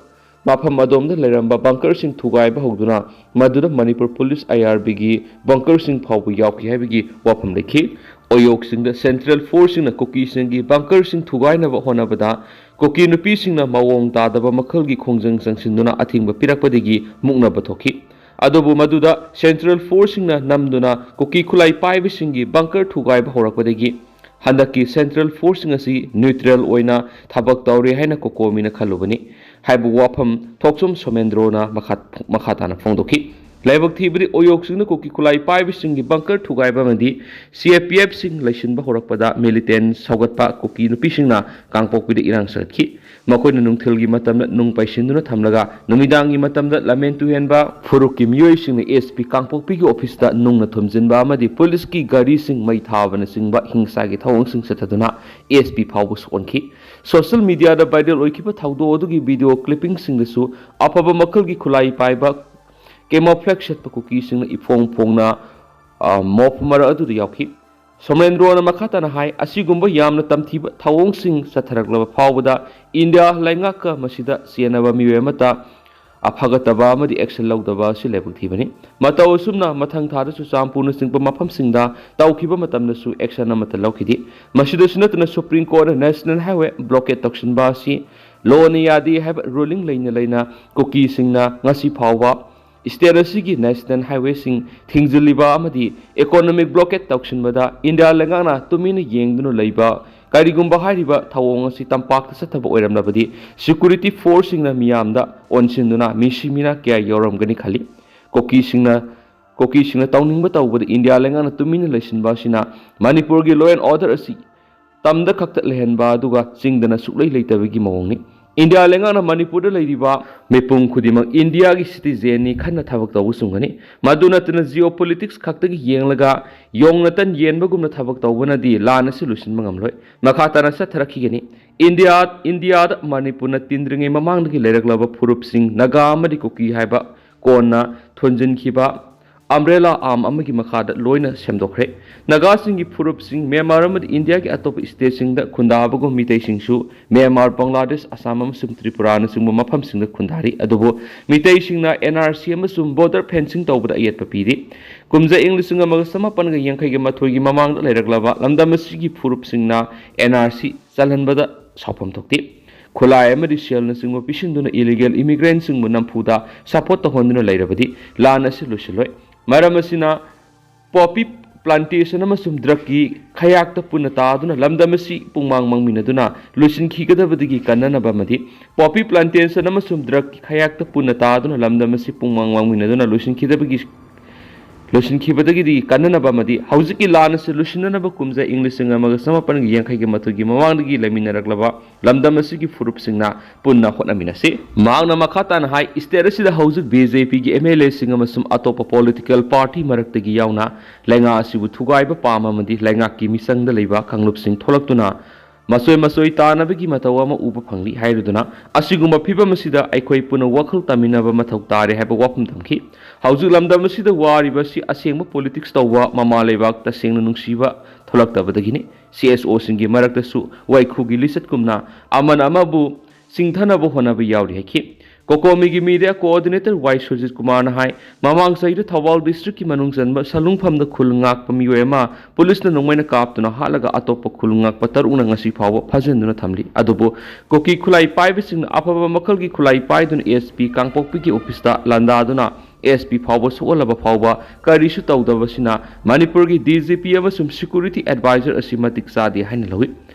ꯃꯐꯝ ꯑꯗꯣꯝꯗ ꯂꯩꯔꯝꯕ ꯕꯪꯀꯔꯁꯤꯡ ꯊꯨꯒꯥꯏꯕ ꯍꯧꯗꯨꯅ ꯃꯗꯨꯗ ꯃꯅꯤꯄꯨꯔ ꯄꯨꯂꯤꯁ, ꯑꯥꯏ ꯑꯥꯔ ꯕꯤꯒꯤ ꯕꯪꯀꯔꯁꯤꯡ ꯐꯥꯎꯕ ꯌꯥꯎꯈꯤ ꯍꯥꯏꯕꯒꯤ ꯋꯥꯐꯝ ꯂꯩꯈꯤ꯫ ꯑꯣꯌꯣꯛꯁꯤꯡꯗ ꯁꯦꯟꯇ꯭ꯔꯦꯜ ꯐꯣꯔꯁꯁꯤꯡꯅ ꯀꯨꯀꯤꯁꯤꯡꯒꯤ ꯕꯪꯀꯔꯁꯤꯡ ꯊꯨꯒꯥꯏꯅꯕ ꯍꯣꯠꯅꯕꯗ ꯀꯨꯀꯤ ꯅꯨꯄꯤꯁꯤꯡꯅ ꯃꯑꯣꯡ ꯇꯥꯗꯕ ꯃꯈꯜꯒꯤ ꯈꯣꯡꯖꯪ ꯆꯪꯁꯤꯟꯗꯨꯅ ꯑꯊꯤꯡꯕ ꯄꯤꯔꯛꯄꯗꯒꯤ ꯃꯨꯛꯅꯕ ꯊꯣꯛꯈꯤ꯫ ꯑꯗꯨꯕꯨ ꯃꯗꯨꯗ ꯁꯦꯟꯇ꯭ꯔꯦꯜ ꯐꯣꯔꯁꯁꯤꯡꯅ ꯅꯝꯗꯨꯅ ꯀꯨꯀꯤ ꯈꯨꯠꯂꯥꯏ ꯄꯥꯏꯕꯁꯤꯡꯒꯤ ꯕꯪꯀꯔ ꯊꯨꯒꯥꯏꯕ ꯍꯧꯔꯛꯄꯗꯒꯤ ꯍꯟꯗꯛꯀꯤ ꯁꯦꯟꯇ꯭ꯔꯦꯜ ꯐꯣꯔꯁꯁꯤꯡ ꯑꯁꯤ ꯅ꯭ꯌꯨꯇ꯭ꯔꯦꯜ ꯑꯣꯏꯅ ꯊꯕꯛ ꯇꯧꯔꯤ ꯍꯥꯏꯅ ꯀꯣꯀꯣꯃꯤꯅ ꯈꯜꯂꯨꯕꯅꯤ ꯍꯥꯏꯕ ꯋꯥꯐꯝ ꯊꯣꯛꯆꯣꯝ ꯁꯣꯃꯦꯟꯗ꯭ꯔꯣꯅ ꯃꯈꯥ, ꯃꯈꯥ ꯇꯥꯅ ꯐꯣꯡꯗꯣꯛꯈꯤ꯫ ꯂꯥꯏꯕꯛ ꯊꯤꯕꯗꯤ ꯑꯣꯌꯣꯛꯁꯤꯡꯅ ꯀꯨꯀꯤ ꯈꯨꯠꯂꯥꯏ ꯄꯥꯏꯕꯁꯤꯡꯒꯤ ꯕꯪꯀꯔ ꯊꯨꯒꯥꯏꯕ ꯑꯃꯗꯤ ꯁꯤ ꯑꯦ ꯄꯤ ꯑꯦꯐꯁꯤꯡ ꯂꯩꯁꯤꯟꯕ ꯍꯧꯔꯛꯄꯗ ꯃꯤꯂꯤꯇꯦꯟ ꯁꯧꯒꯠꯄ ꯀꯨꯀꯤ ꯅꯨꯄꯤꯁꯤꯡꯅ ꯀꯥꯡꯄꯣꯛꯄꯤꯗ ꯏꯔꯥꯡ ꯁꯥꯒꯠꯈꯤ꯫ ꯃꯈꯣꯏꯅ ꯅꯨꯡꯊꯤꯜꯒꯤ ꯃꯇꯝꯗ ꯅꯨꯡ ꯄꯩꯁꯤꯟꯗꯨꯅ ꯊꯝꯂꯒ ꯅꯨꯃꯤꯗꯥꯡꯒꯤ ꯃꯇꯝꯗ ꯂꯝꯍꯦꯟ ꯇꯨꯍꯦꯟꯕ ꯐꯨꯔꯨꯞꯀꯤ ꯃꯤꯑꯣꯏꯁꯤꯡꯅ ꯑꯦꯁ ꯄꯤ ꯀꯥꯡꯄꯣꯛꯄꯤꯒꯤ ꯑꯣꯐꯤꯁꯇ ꯅꯨꯡꯅ ꯊꯨꯝꯖꯤꯟꯕ ꯑꯃꯗꯤ ꯄꯨꯂꯤꯁꯀꯤ ꯒꯥꯔꯤꯁꯤꯡ ꯃꯩ ꯊꯥꯕꯅꯆꯤꯡꯕ ꯍꯤꯡꯁꯥꯒꯤ ꯊꯧꯑꯣꯡꯁꯤꯡ ꯆꯠꯊꯗꯨꯅ ꯑꯦꯁ ꯄꯤ ꯐꯥꯎꯕ ꯁꯣꯛꯍꯟꯈꯤ꯫ ꯁꯣꯁꯤꯌꯦꯜ ꯃꯤꯗꯤꯌꯥꯗ ꯚꯥꯏꯔꯦꯜ ꯑꯣꯏꯈꯤꯕ ꯊꯧꯗꯣꯛ ꯑꯗꯨꯒꯤ ꯚꯤꯗꯤꯑꯣ ꯀ꯭ꯂꯤꯞꯄꯤꯡꯁꯤꯡꯗꯁꯨ ꯑꯐꯕ ꯃꯈꯜꯒꯤ ꯈꯨꯠꯂꯥꯏ ꯄꯥꯏꯕ ꯀꯦꯃꯣꯐ꯭ꯂꯦꯛꯁ ꯁꯦꯠꯄ ꯀꯨꯀꯤꯁꯤꯡꯅ ꯏꯐꯣꯡ ꯐꯣꯡꯅ, ꯑ, ꯃꯣꯞ ꯃꯔꯛ ꯑꯗꯨꯗ ꯌꯥꯎꯈꯤ꯫ ꯁꯣꯃꯦꯟꯗ꯭ꯔꯣꯅ ꯃꯈꯥ ꯇꯥꯅ ꯍꯥꯏ, ꯑꯁꯤꯒꯨꯝꯕ ꯌꯥꯝꯅ ꯇꯝꯊꯤꯕ ꯊꯧꯑꯣꯡꯁꯤꯡ ꯆꯠꯊꯔꯛꯂꯕ ꯐꯥꯎꯕꯗ ꯏꯟꯗꯤꯌꯥ ꯂꯩꯉꯥꯛꯀ ꯃꯁꯤꯗ ꯆꯦꯟꯅꯕ ꯃꯤꯑꯣꯏ ꯑꯃꯠꯇ ꯐꯒꯠꯇꯕ ꯑꯃꯗꯤ ꯑꯦꯛꯁꯟ ꯂꯧꯗꯕ ꯑꯁꯤ ꯂꯥꯏꯕꯛ ꯊꯤꯕꯅꯤ꯫ ꯃꯇꯧ ꯑꯁꯨꯝꯅ ꯃꯊꯪ ꯊꯥꯗ ꯆꯨꯔꯆꯥꯟꯄꯨꯔꯅꯆꯤꯡꯕ ꯃꯐꯝꯁꯤꯡꯗ ꯇꯧꯈꯤꯕ ꯃꯇꯝꯗꯁꯨ ꯑꯦꯛꯁꯟ ꯑꯃꯠꯇ ꯂꯧꯈꯤꯗꯦ꯫ ꯃꯁꯤꯗꯁꯨ ꯅꯠꯇꯅ ꯁꯨꯄ꯭ꯔꯤꯝ ꯀꯣꯔꯠꯅ ꯅꯦꯁꯅꯦꯜ ꯍꯥꯏꯋꯦ ꯕ꯭ꯂꯣꯀꯦꯠ ꯇꯧꯁꯤꯟꯕ ꯑꯁꯤ ꯂꯣꯅ ꯌꯥꯗꯦ ꯍꯥꯏꯕ ꯔꯨꯂꯤꯡ ꯂꯩꯅ ꯂꯩꯅ ꯀꯨꯀꯤꯁꯤꯡꯅ ꯉꯁꯤ ꯐꯥꯎꯕ ꯁ꯭ꯇꯦꯠ ꯑꯁꯤꯒꯤ ꯅꯦꯁꯅꯦꯜ ꯍꯥꯏꯋꯦꯁꯤꯡ ꯊꯤꯡꯖꯤꯜꯂꯤꯕ ꯑꯃꯗꯤ ꯏꯀꯣꯅꯣꯃꯤꯛ ꯕ꯭ꯂꯣꯀꯦꯠ ꯇꯧꯁꯤꯟꯕꯗ ꯏꯟꯗꯤꯌꯥ ꯂꯩꯉꯥꯛꯅ ꯇꯨꯃꯤꯟꯅ ꯌꯦꯡꯗꯨꯅ ꯂꯩꯕ ꯀꯔꯤꯒꯨꯝꯕ ꯍꯥꯏꯔꯤꯕ ꯊꯧꯑꯣꯡ ꯑꯁꯤ ꯇꯝꯄꯥꯛꯇ ꯆꯠꯊꯕ ꯑꯣꯏꯔꯝꯂꯕꯗꯤ security forceꯁꯤꯡꯅ ꯃꯤꯌꯥꯝꯗ ꯑꯣꯟꯁꯤꯟꯗꯨꯅ ꯃꯤꯁꯤ ꯃꯤꯅꯥ ꯀꯌꯥ ꯌꯥꯎꯔꯝꯒꯅꯤ ꯈꯜꯂꯤ꯫ ꯀꯨꯀꯤꯁꯤꯡꯅ ꯀꯨꯀꯤꯁꯤꯡꯅ ꯇꯧꯅꯤꯡꯕ ꯇꯧꯕꯗ ꯏꯟꯗꯤꯌꯥ ꯂꯩꯉꯥꯛꯅ ꯇꯨꯃꯤꯟꯅ ꯂꯩꯁꯤꯟꯕ ꯑꯁꯤꯅ ꯃꯅꯤꯄꯨꯔꯒꯤ law and order ꯑꯁꯤ ꯇꯝꯗ ꯈꯛꯇ ꯂꯩꯍꯟꯕ ꯑꯗꯨꯒ ꯆꯤꯡꯗꯅ ꯁꯨꯛꯂꯩ ꯂꯩꯇꯕꯒꯤ ꯃꯑꯣꯡꯅꯤ꯫ ꯏꯟꯗꯤꯌꯥ ꯂꯩꯉꯥꯛꯅ ꯃꯅꯤꯄꯨꯔꯗ ꯂꯩꯔꯤꯕ ꯃꯤꯄꯨꯝ ꯈꯨꯗꯤꯡꯃꯛ ꯏꯟꯗꯤꯌꯥꯒꯤ citizenꯅꯤ ꯈꯟꯅ ꯊꯕꯛ ꯇꯧꯕ ꯆꯨꯝꯒꯅꯤ꯫ ꯃꯗꯨ ꯅꯠꯇꯅ geopolitics ꯈꯛꯇꯒꯤ ꯌꯦꯡꯂꯒ ꯌꯣꯡ ꯅꯇꯟ ꯌꯦꯟꯕꯒꯨꯝꯅ ꯊꯕꯛ ꯇꯧꯕꯅꯗꯤ ꯂꯥꯟ ꯑꯁꯤ ꯂꯣꯏꯁꯤꯟꯕ ꯉꯝꯂꯣꯏ꯫ ꯃꯈꯥ ꯇꯥꯅ ꯆꯠꯊꯔꯛꯈꯤꯒꯅꯤ꯫ ꯏꯟꯗꯤꯌꯥ, ꯏꯟꯗꯤꯌꯥꯗ ꯃꯅꯤꯄꯨꯔꯅ ꯇꯤꯟꯗ꯭ꯔꯤꯉꯩ ꯃꯃꯥꯡꯗꯒꯤ ꯂꯩꯔꯛꯂꯕ ꯐꯨꯔꯨꯞꯁꯤꯡ ꯅꯥꯒꯥ ꯑꯃꯗꯤ ꯀꯨꯀꯤ ꯍꯥꯏꯕ ꯀꯣꯟꯅ ꯊꯣꯟꯖꯤꯟꯈꯤꯕ umbrella arm ꯑꯃꯒꯤ ꯃꯈꯥꯗ ꯂꯣꯏꯅ ꯁꯦꯝꯗꯣꯛꯈ꯭ꯔꯦ꯫ ꯅꯥꯒꯥꯁꯤꯡꯒꯤ ꯐꯨꯔꯨꯞꯁꯤꯡ ꯃ꯭ꯌꯥꯟꯃꯥꯔ ꯑꯃꯗꯤ ꯏꯟꯗꯤꯌꯥꯒꯤ ꯑꯇꯣꯞꯄ stateꯁꯤꯡꯗ ꯈꯨꯟꯗꯥꯕꯒꯨꯝ ꯃꯤꯇꯩꯁꯤꯡꯁꯨ ꯃ꯭ꯌꯥꯟꯃꯥꯔ, ꯕꯪꯒ꯭ꯂꯥꯗꯦꯁ, ꯑꯁꯥꯝ ꯑꯃꯁꯨꯡ ꯇ꯭ꯔꯤꯄꯨꯔꯥꯅꯆꯤꯡꯕ ꯃꯐꯝꯁꯤꯡꯗ ꯈꯨꯟꯗꯥꯔꯤ꯫ ꯑꯗꯨꯕꯨ ꯃꯤꯇꯩꯁꯤꯡꯅ NRC ꯑꯃꯁꯨꯡ border fencing ꯇꯧꯕꯗ ꯑꯌꯦꯠꯄ ꯄꯤꯔꯤ꯫ ꯀꯨꯝꯖꯥ ꯏꯪ ꯂꯤꯁꯤꯡ ꯑꯃꯒ ꯆꯃꯥꯄꯟꯒ ꯌꯥꯡꯈꯩꯒ ꯃꯥꯊꯣꯏꯒꯤ ꯃꯃꯥꯡꯗ ꯂꯩꯔꯛꯂꯕ ꯂꯝꯗꯝ ꯑꯁꯤꯒꯤ ꯐꯨꯔꯨꯞꯁꯤꯡꯅ NRC ꯆꯜꯍꯟꯕꯗ ꯁꯥꯎꯐꯝ ꯊꯣꯛꯇꯦ꯫ ꯈꯨꯠꯂꯥꯏ ꯑꯃꯗꯤ ꯁꯦꯜꯅꯆꯤꯡꯕ ꯄꯤꯁꯤꯟꯗꯨꯅ illegal immigrantꯁꯤꯡꯕꯨ ꯅꯝꯐꯨꯗ support ꯇꯧꯍꯟꯗꯨꯅ ꯂꯩꯔꯕꯗꯤ ꯂꯥꯟ ꯑꯁꯤ ꯂꯣꯏꯁꯤꯜꯂꯣꯏ꯫ ꯃꯔꯝ ꯑꯁꯤꯅ poppy plantation ꯑꯃꯁꯨꯡ drugꯀꯤ ꯈꯌꯥꯛꯇ ꯄꯨꯟꯅ ꯇꯥꯗꯨꯅ ꯂꯝꯗꯝ ꯑꯁꯤ ꯄꯨꯡꯃꯥꯡ ꯃꯥꯡꯃꯤꯟꯅꯗꯨꯅ ꯂꯣꯏꯁꯤꯟꯈꯤꯒꯗꯕꯗꯒꯤ ꯀꯟꯅꯅꯕ ꯑꯃꯗꯤ poppy plantation ꯑꯃꯁꯨꯡ drugꯀꯤ ꯈꯌꯥꯛꯇ ꯄꯨꯟꯅ ꯇꯥꯗꯨꯅ ꯂꯝꯗꯝ ꯑꯁꯤ ꯄꯨꯡꯃꯥꯡ ꯃꯥꯡꯃꯤꯟꯅꯗꯨꯅ ꯂꯣꯏꯁꯤꯟꯈꯤꯗꯕꯒꯤ ꯂꯣꯏꯁꯤꯟꯈꯤꯕꯗꯒꯤꯗꯤ ꯀꯟꯅꯅꯕ ꯑꯃꯗꯤ ꯍꯧꯖꯤꯛꯀꯤ ꯂꯥꯟ ꯑꯁꯤ ꯂꯣꯏꯁꯤꯟꯅꯅꯕ ꯀꯨꯝꯖꯥ ꯏꯪ ꯂꯤꯁꯤꯡ ꯑꯃꯒ ꯆꯃꯥꯄꯟꯒ ꯌꯥꯡꯈꯩꯒ ꯃꯥꯊꯣꯏꯒꯤ ꯃꯃꯥꯡꯗꯒꯤ ꯂꯩꯃꯤꯟꯅꯔꯛꯂꯕ ꯂꯝꯗꯝ ꯑꯁꯤꯒꯤ ꯐꯨꯔꯨꯞꯁꯤꯡꯅ ꯄꯨꯟꯅ ꯍꯣꯠꯅꯃꯤꯟꯅꯁꯤ꯫ ꯃꯍꯥꯛꯅ ꯃꯈꯥ ꯇꯥꯅ ꯍꯥꯏ, state ꯑꯁꯤꯗ ꯍꯧꯖꯤꯛ BJPꯒꯤ MLAꯁꯤꯡ ꯑꯃꯁꯨꯡ ꯑꯇꯣꯞꯄ political party ꯃꯔꯛꯇꯒꯤ ꯌꯥꯎꯅ ꯂꯩꯉꯥꯛ ꯑꯁꯤꯕꯨ ꯊꯨꯒꯥꯏꯕ ꯄꯥꯝꯕ ꯑꯃꯗꯤ ꯂꯩꯉꯥꯛꯀꯤ ꯃꯤꯆꯪꯗ ꯂꯩꯕ ꯀꯥꯡꯂꯨꯞꯁꯤꯡ ꯊꯣꯛꯂꯛꯇꯨꯅ ꯃꯆꯣꯏ ꯃꯆꯣꯏ ꯇꯥꯅꯕꯒꯤ ꯃꯇꯧ ꯑꯃ ꯎꯕ ꯐꯪꯂꯤ ꯍꯥꯏꯔꯗꯨꯅ, ꯑꯁꯤꯒꯨꯝꯕ ꯐꯤꯕꯝ ꯑꯁꯤꯗ ꯑꯩꯈꯣꯏ ꯄꯨꯟꯅ ꯋꯥꯈꯜ ꯇꯥꯃꯤꯟꯅꯕ ꯃꯊꯧ ꯇꯥꯔꯦ ꯍꯥꯏꯕ ꯋꯥꯐꯝ ꯊꯝꯈꯤ꯫ ꯍꯧꯖꯤꯛ ꯂꯝꯗꯝ ꯑꯁꯤꯗ ꯋꯥꯔꯤꯕ ꯑꯁꯤ ꯑꯁꯦꯡꯕ politics ꯇꯧꯕ, ꯃꯃꯥ ꯂꯩꯕꯥꯛ ꯇꯁꯦꯡꯅ ꯅꯨꯡꯁꯤꯕ ꯊꯣꯛꯂꯛꯇꯕꯗꯒꯤꯅꯤ꯫ CSOꯁꯤꯡꯒꯤ ꯃꯔꯛꯇꯁꯨ ꯋꯥꯏꯈꯨꯒꯤ ꯂꯤꯆꯠꯀꯨꯝꯅ ꯑꯃꯅ ꯑꯃꯕꯨ ꯆꯤꯡꯊꯅꯕ ꯍꯣꯠꯅꯕ ꯌꯥꯎꯔꯤ ꯍꯥꯏꯈꯤ꯫ ꯀꯣꯀꯣꯃꯤꯒꯤ ꯃꯤꯗꯤꯌꯥ ꯀꯣꯑꯣꯔꯗꯤꯅꯦꯇꯔ ꯋꯥꯏ ꯁꯨꯔꯖꯤꯠ ꯀꯨꯃꯥꯔꯅ ꯍꯥꯏ, ꯃꯃꯥꯡ ꯆꯍꯤꯗ ꯊꯧꯕꯥꯜ ꯗꯤꯁꯇ꯭ꯔꯤꯛꯀꯤ ꯃꯅꯨꯡ ꯆꯟꯕ ꯁꯂꯨꯡꯐꯝꯗ ꯈꯨꯜ ꯉꯥꯛꯄ ꯃꯤꯑꯣꯏ ꯑꯃ ꯄꯨꯂꯤꯁꯅ ꯅꯣꯡꯃꯩꯅ ꯀꯥꯞꯇꯨꯅ ꯍꯥꯠꯂꯒ ꯑꯇꯣꯞꯄ ꯈꯨꯜ ꯉꯥꯛꯄ ꯇꯔꯨꯛꯅ ꯉꯁꯤ ꯐꯥꯎꯕ ꯐꯥꯖꯤꯟꯗꯨꯅ ꯊꯝꯂꯤ꯫ ꯑꯗꯨꯕꯨ ꯀꯨꯀꯤ ꯈꯨꯠꯂꯥꯏ ꯄꯥꯏꯕꯁꯤꯡꯅ ꯑꯐꯕ ꯃꯈꯜꯒꯤ ꯈꯨꯠꯂꯥꯏ ꯄꯥꯏꯗꯨꯅ ꯑꯦꯁ ꯄꯤ ꯀꯥꯡꯄꯣꯛꯄꯤꯒꯤ ꯑꯣꯐꯤꯁꯇ ꯂꯥꯟꯗꯥꯗꯨꯅ ꯑꯦꯁ ꯄꯤ ꯐꯥꯎꯕ ꯁꯣꯛꯍꯜꯂꯕ ꯐꯥꯎꯕ ꯀꯔꯤꯁꯨ ꯇꯧꯗꯕꯁꯤꯅ ꯃꯅꯤꯄꯨꯔꯒꯤ ꯗꯤ ꯖꯤ ꯄꯤ ꯑꯃꯁꯨꯡ ꯁꯦꯀ꯭ꯌꯨꯔꯤꯇꯤ ꯑꯦꯗꯚꯥꯏꯖꯔ ꯑꯁꯤ ꯃꯇꯤꯛ ꯆꯥꯗꯦ ꯍꯥꯏꯅ ꯂꯧꯏ꯫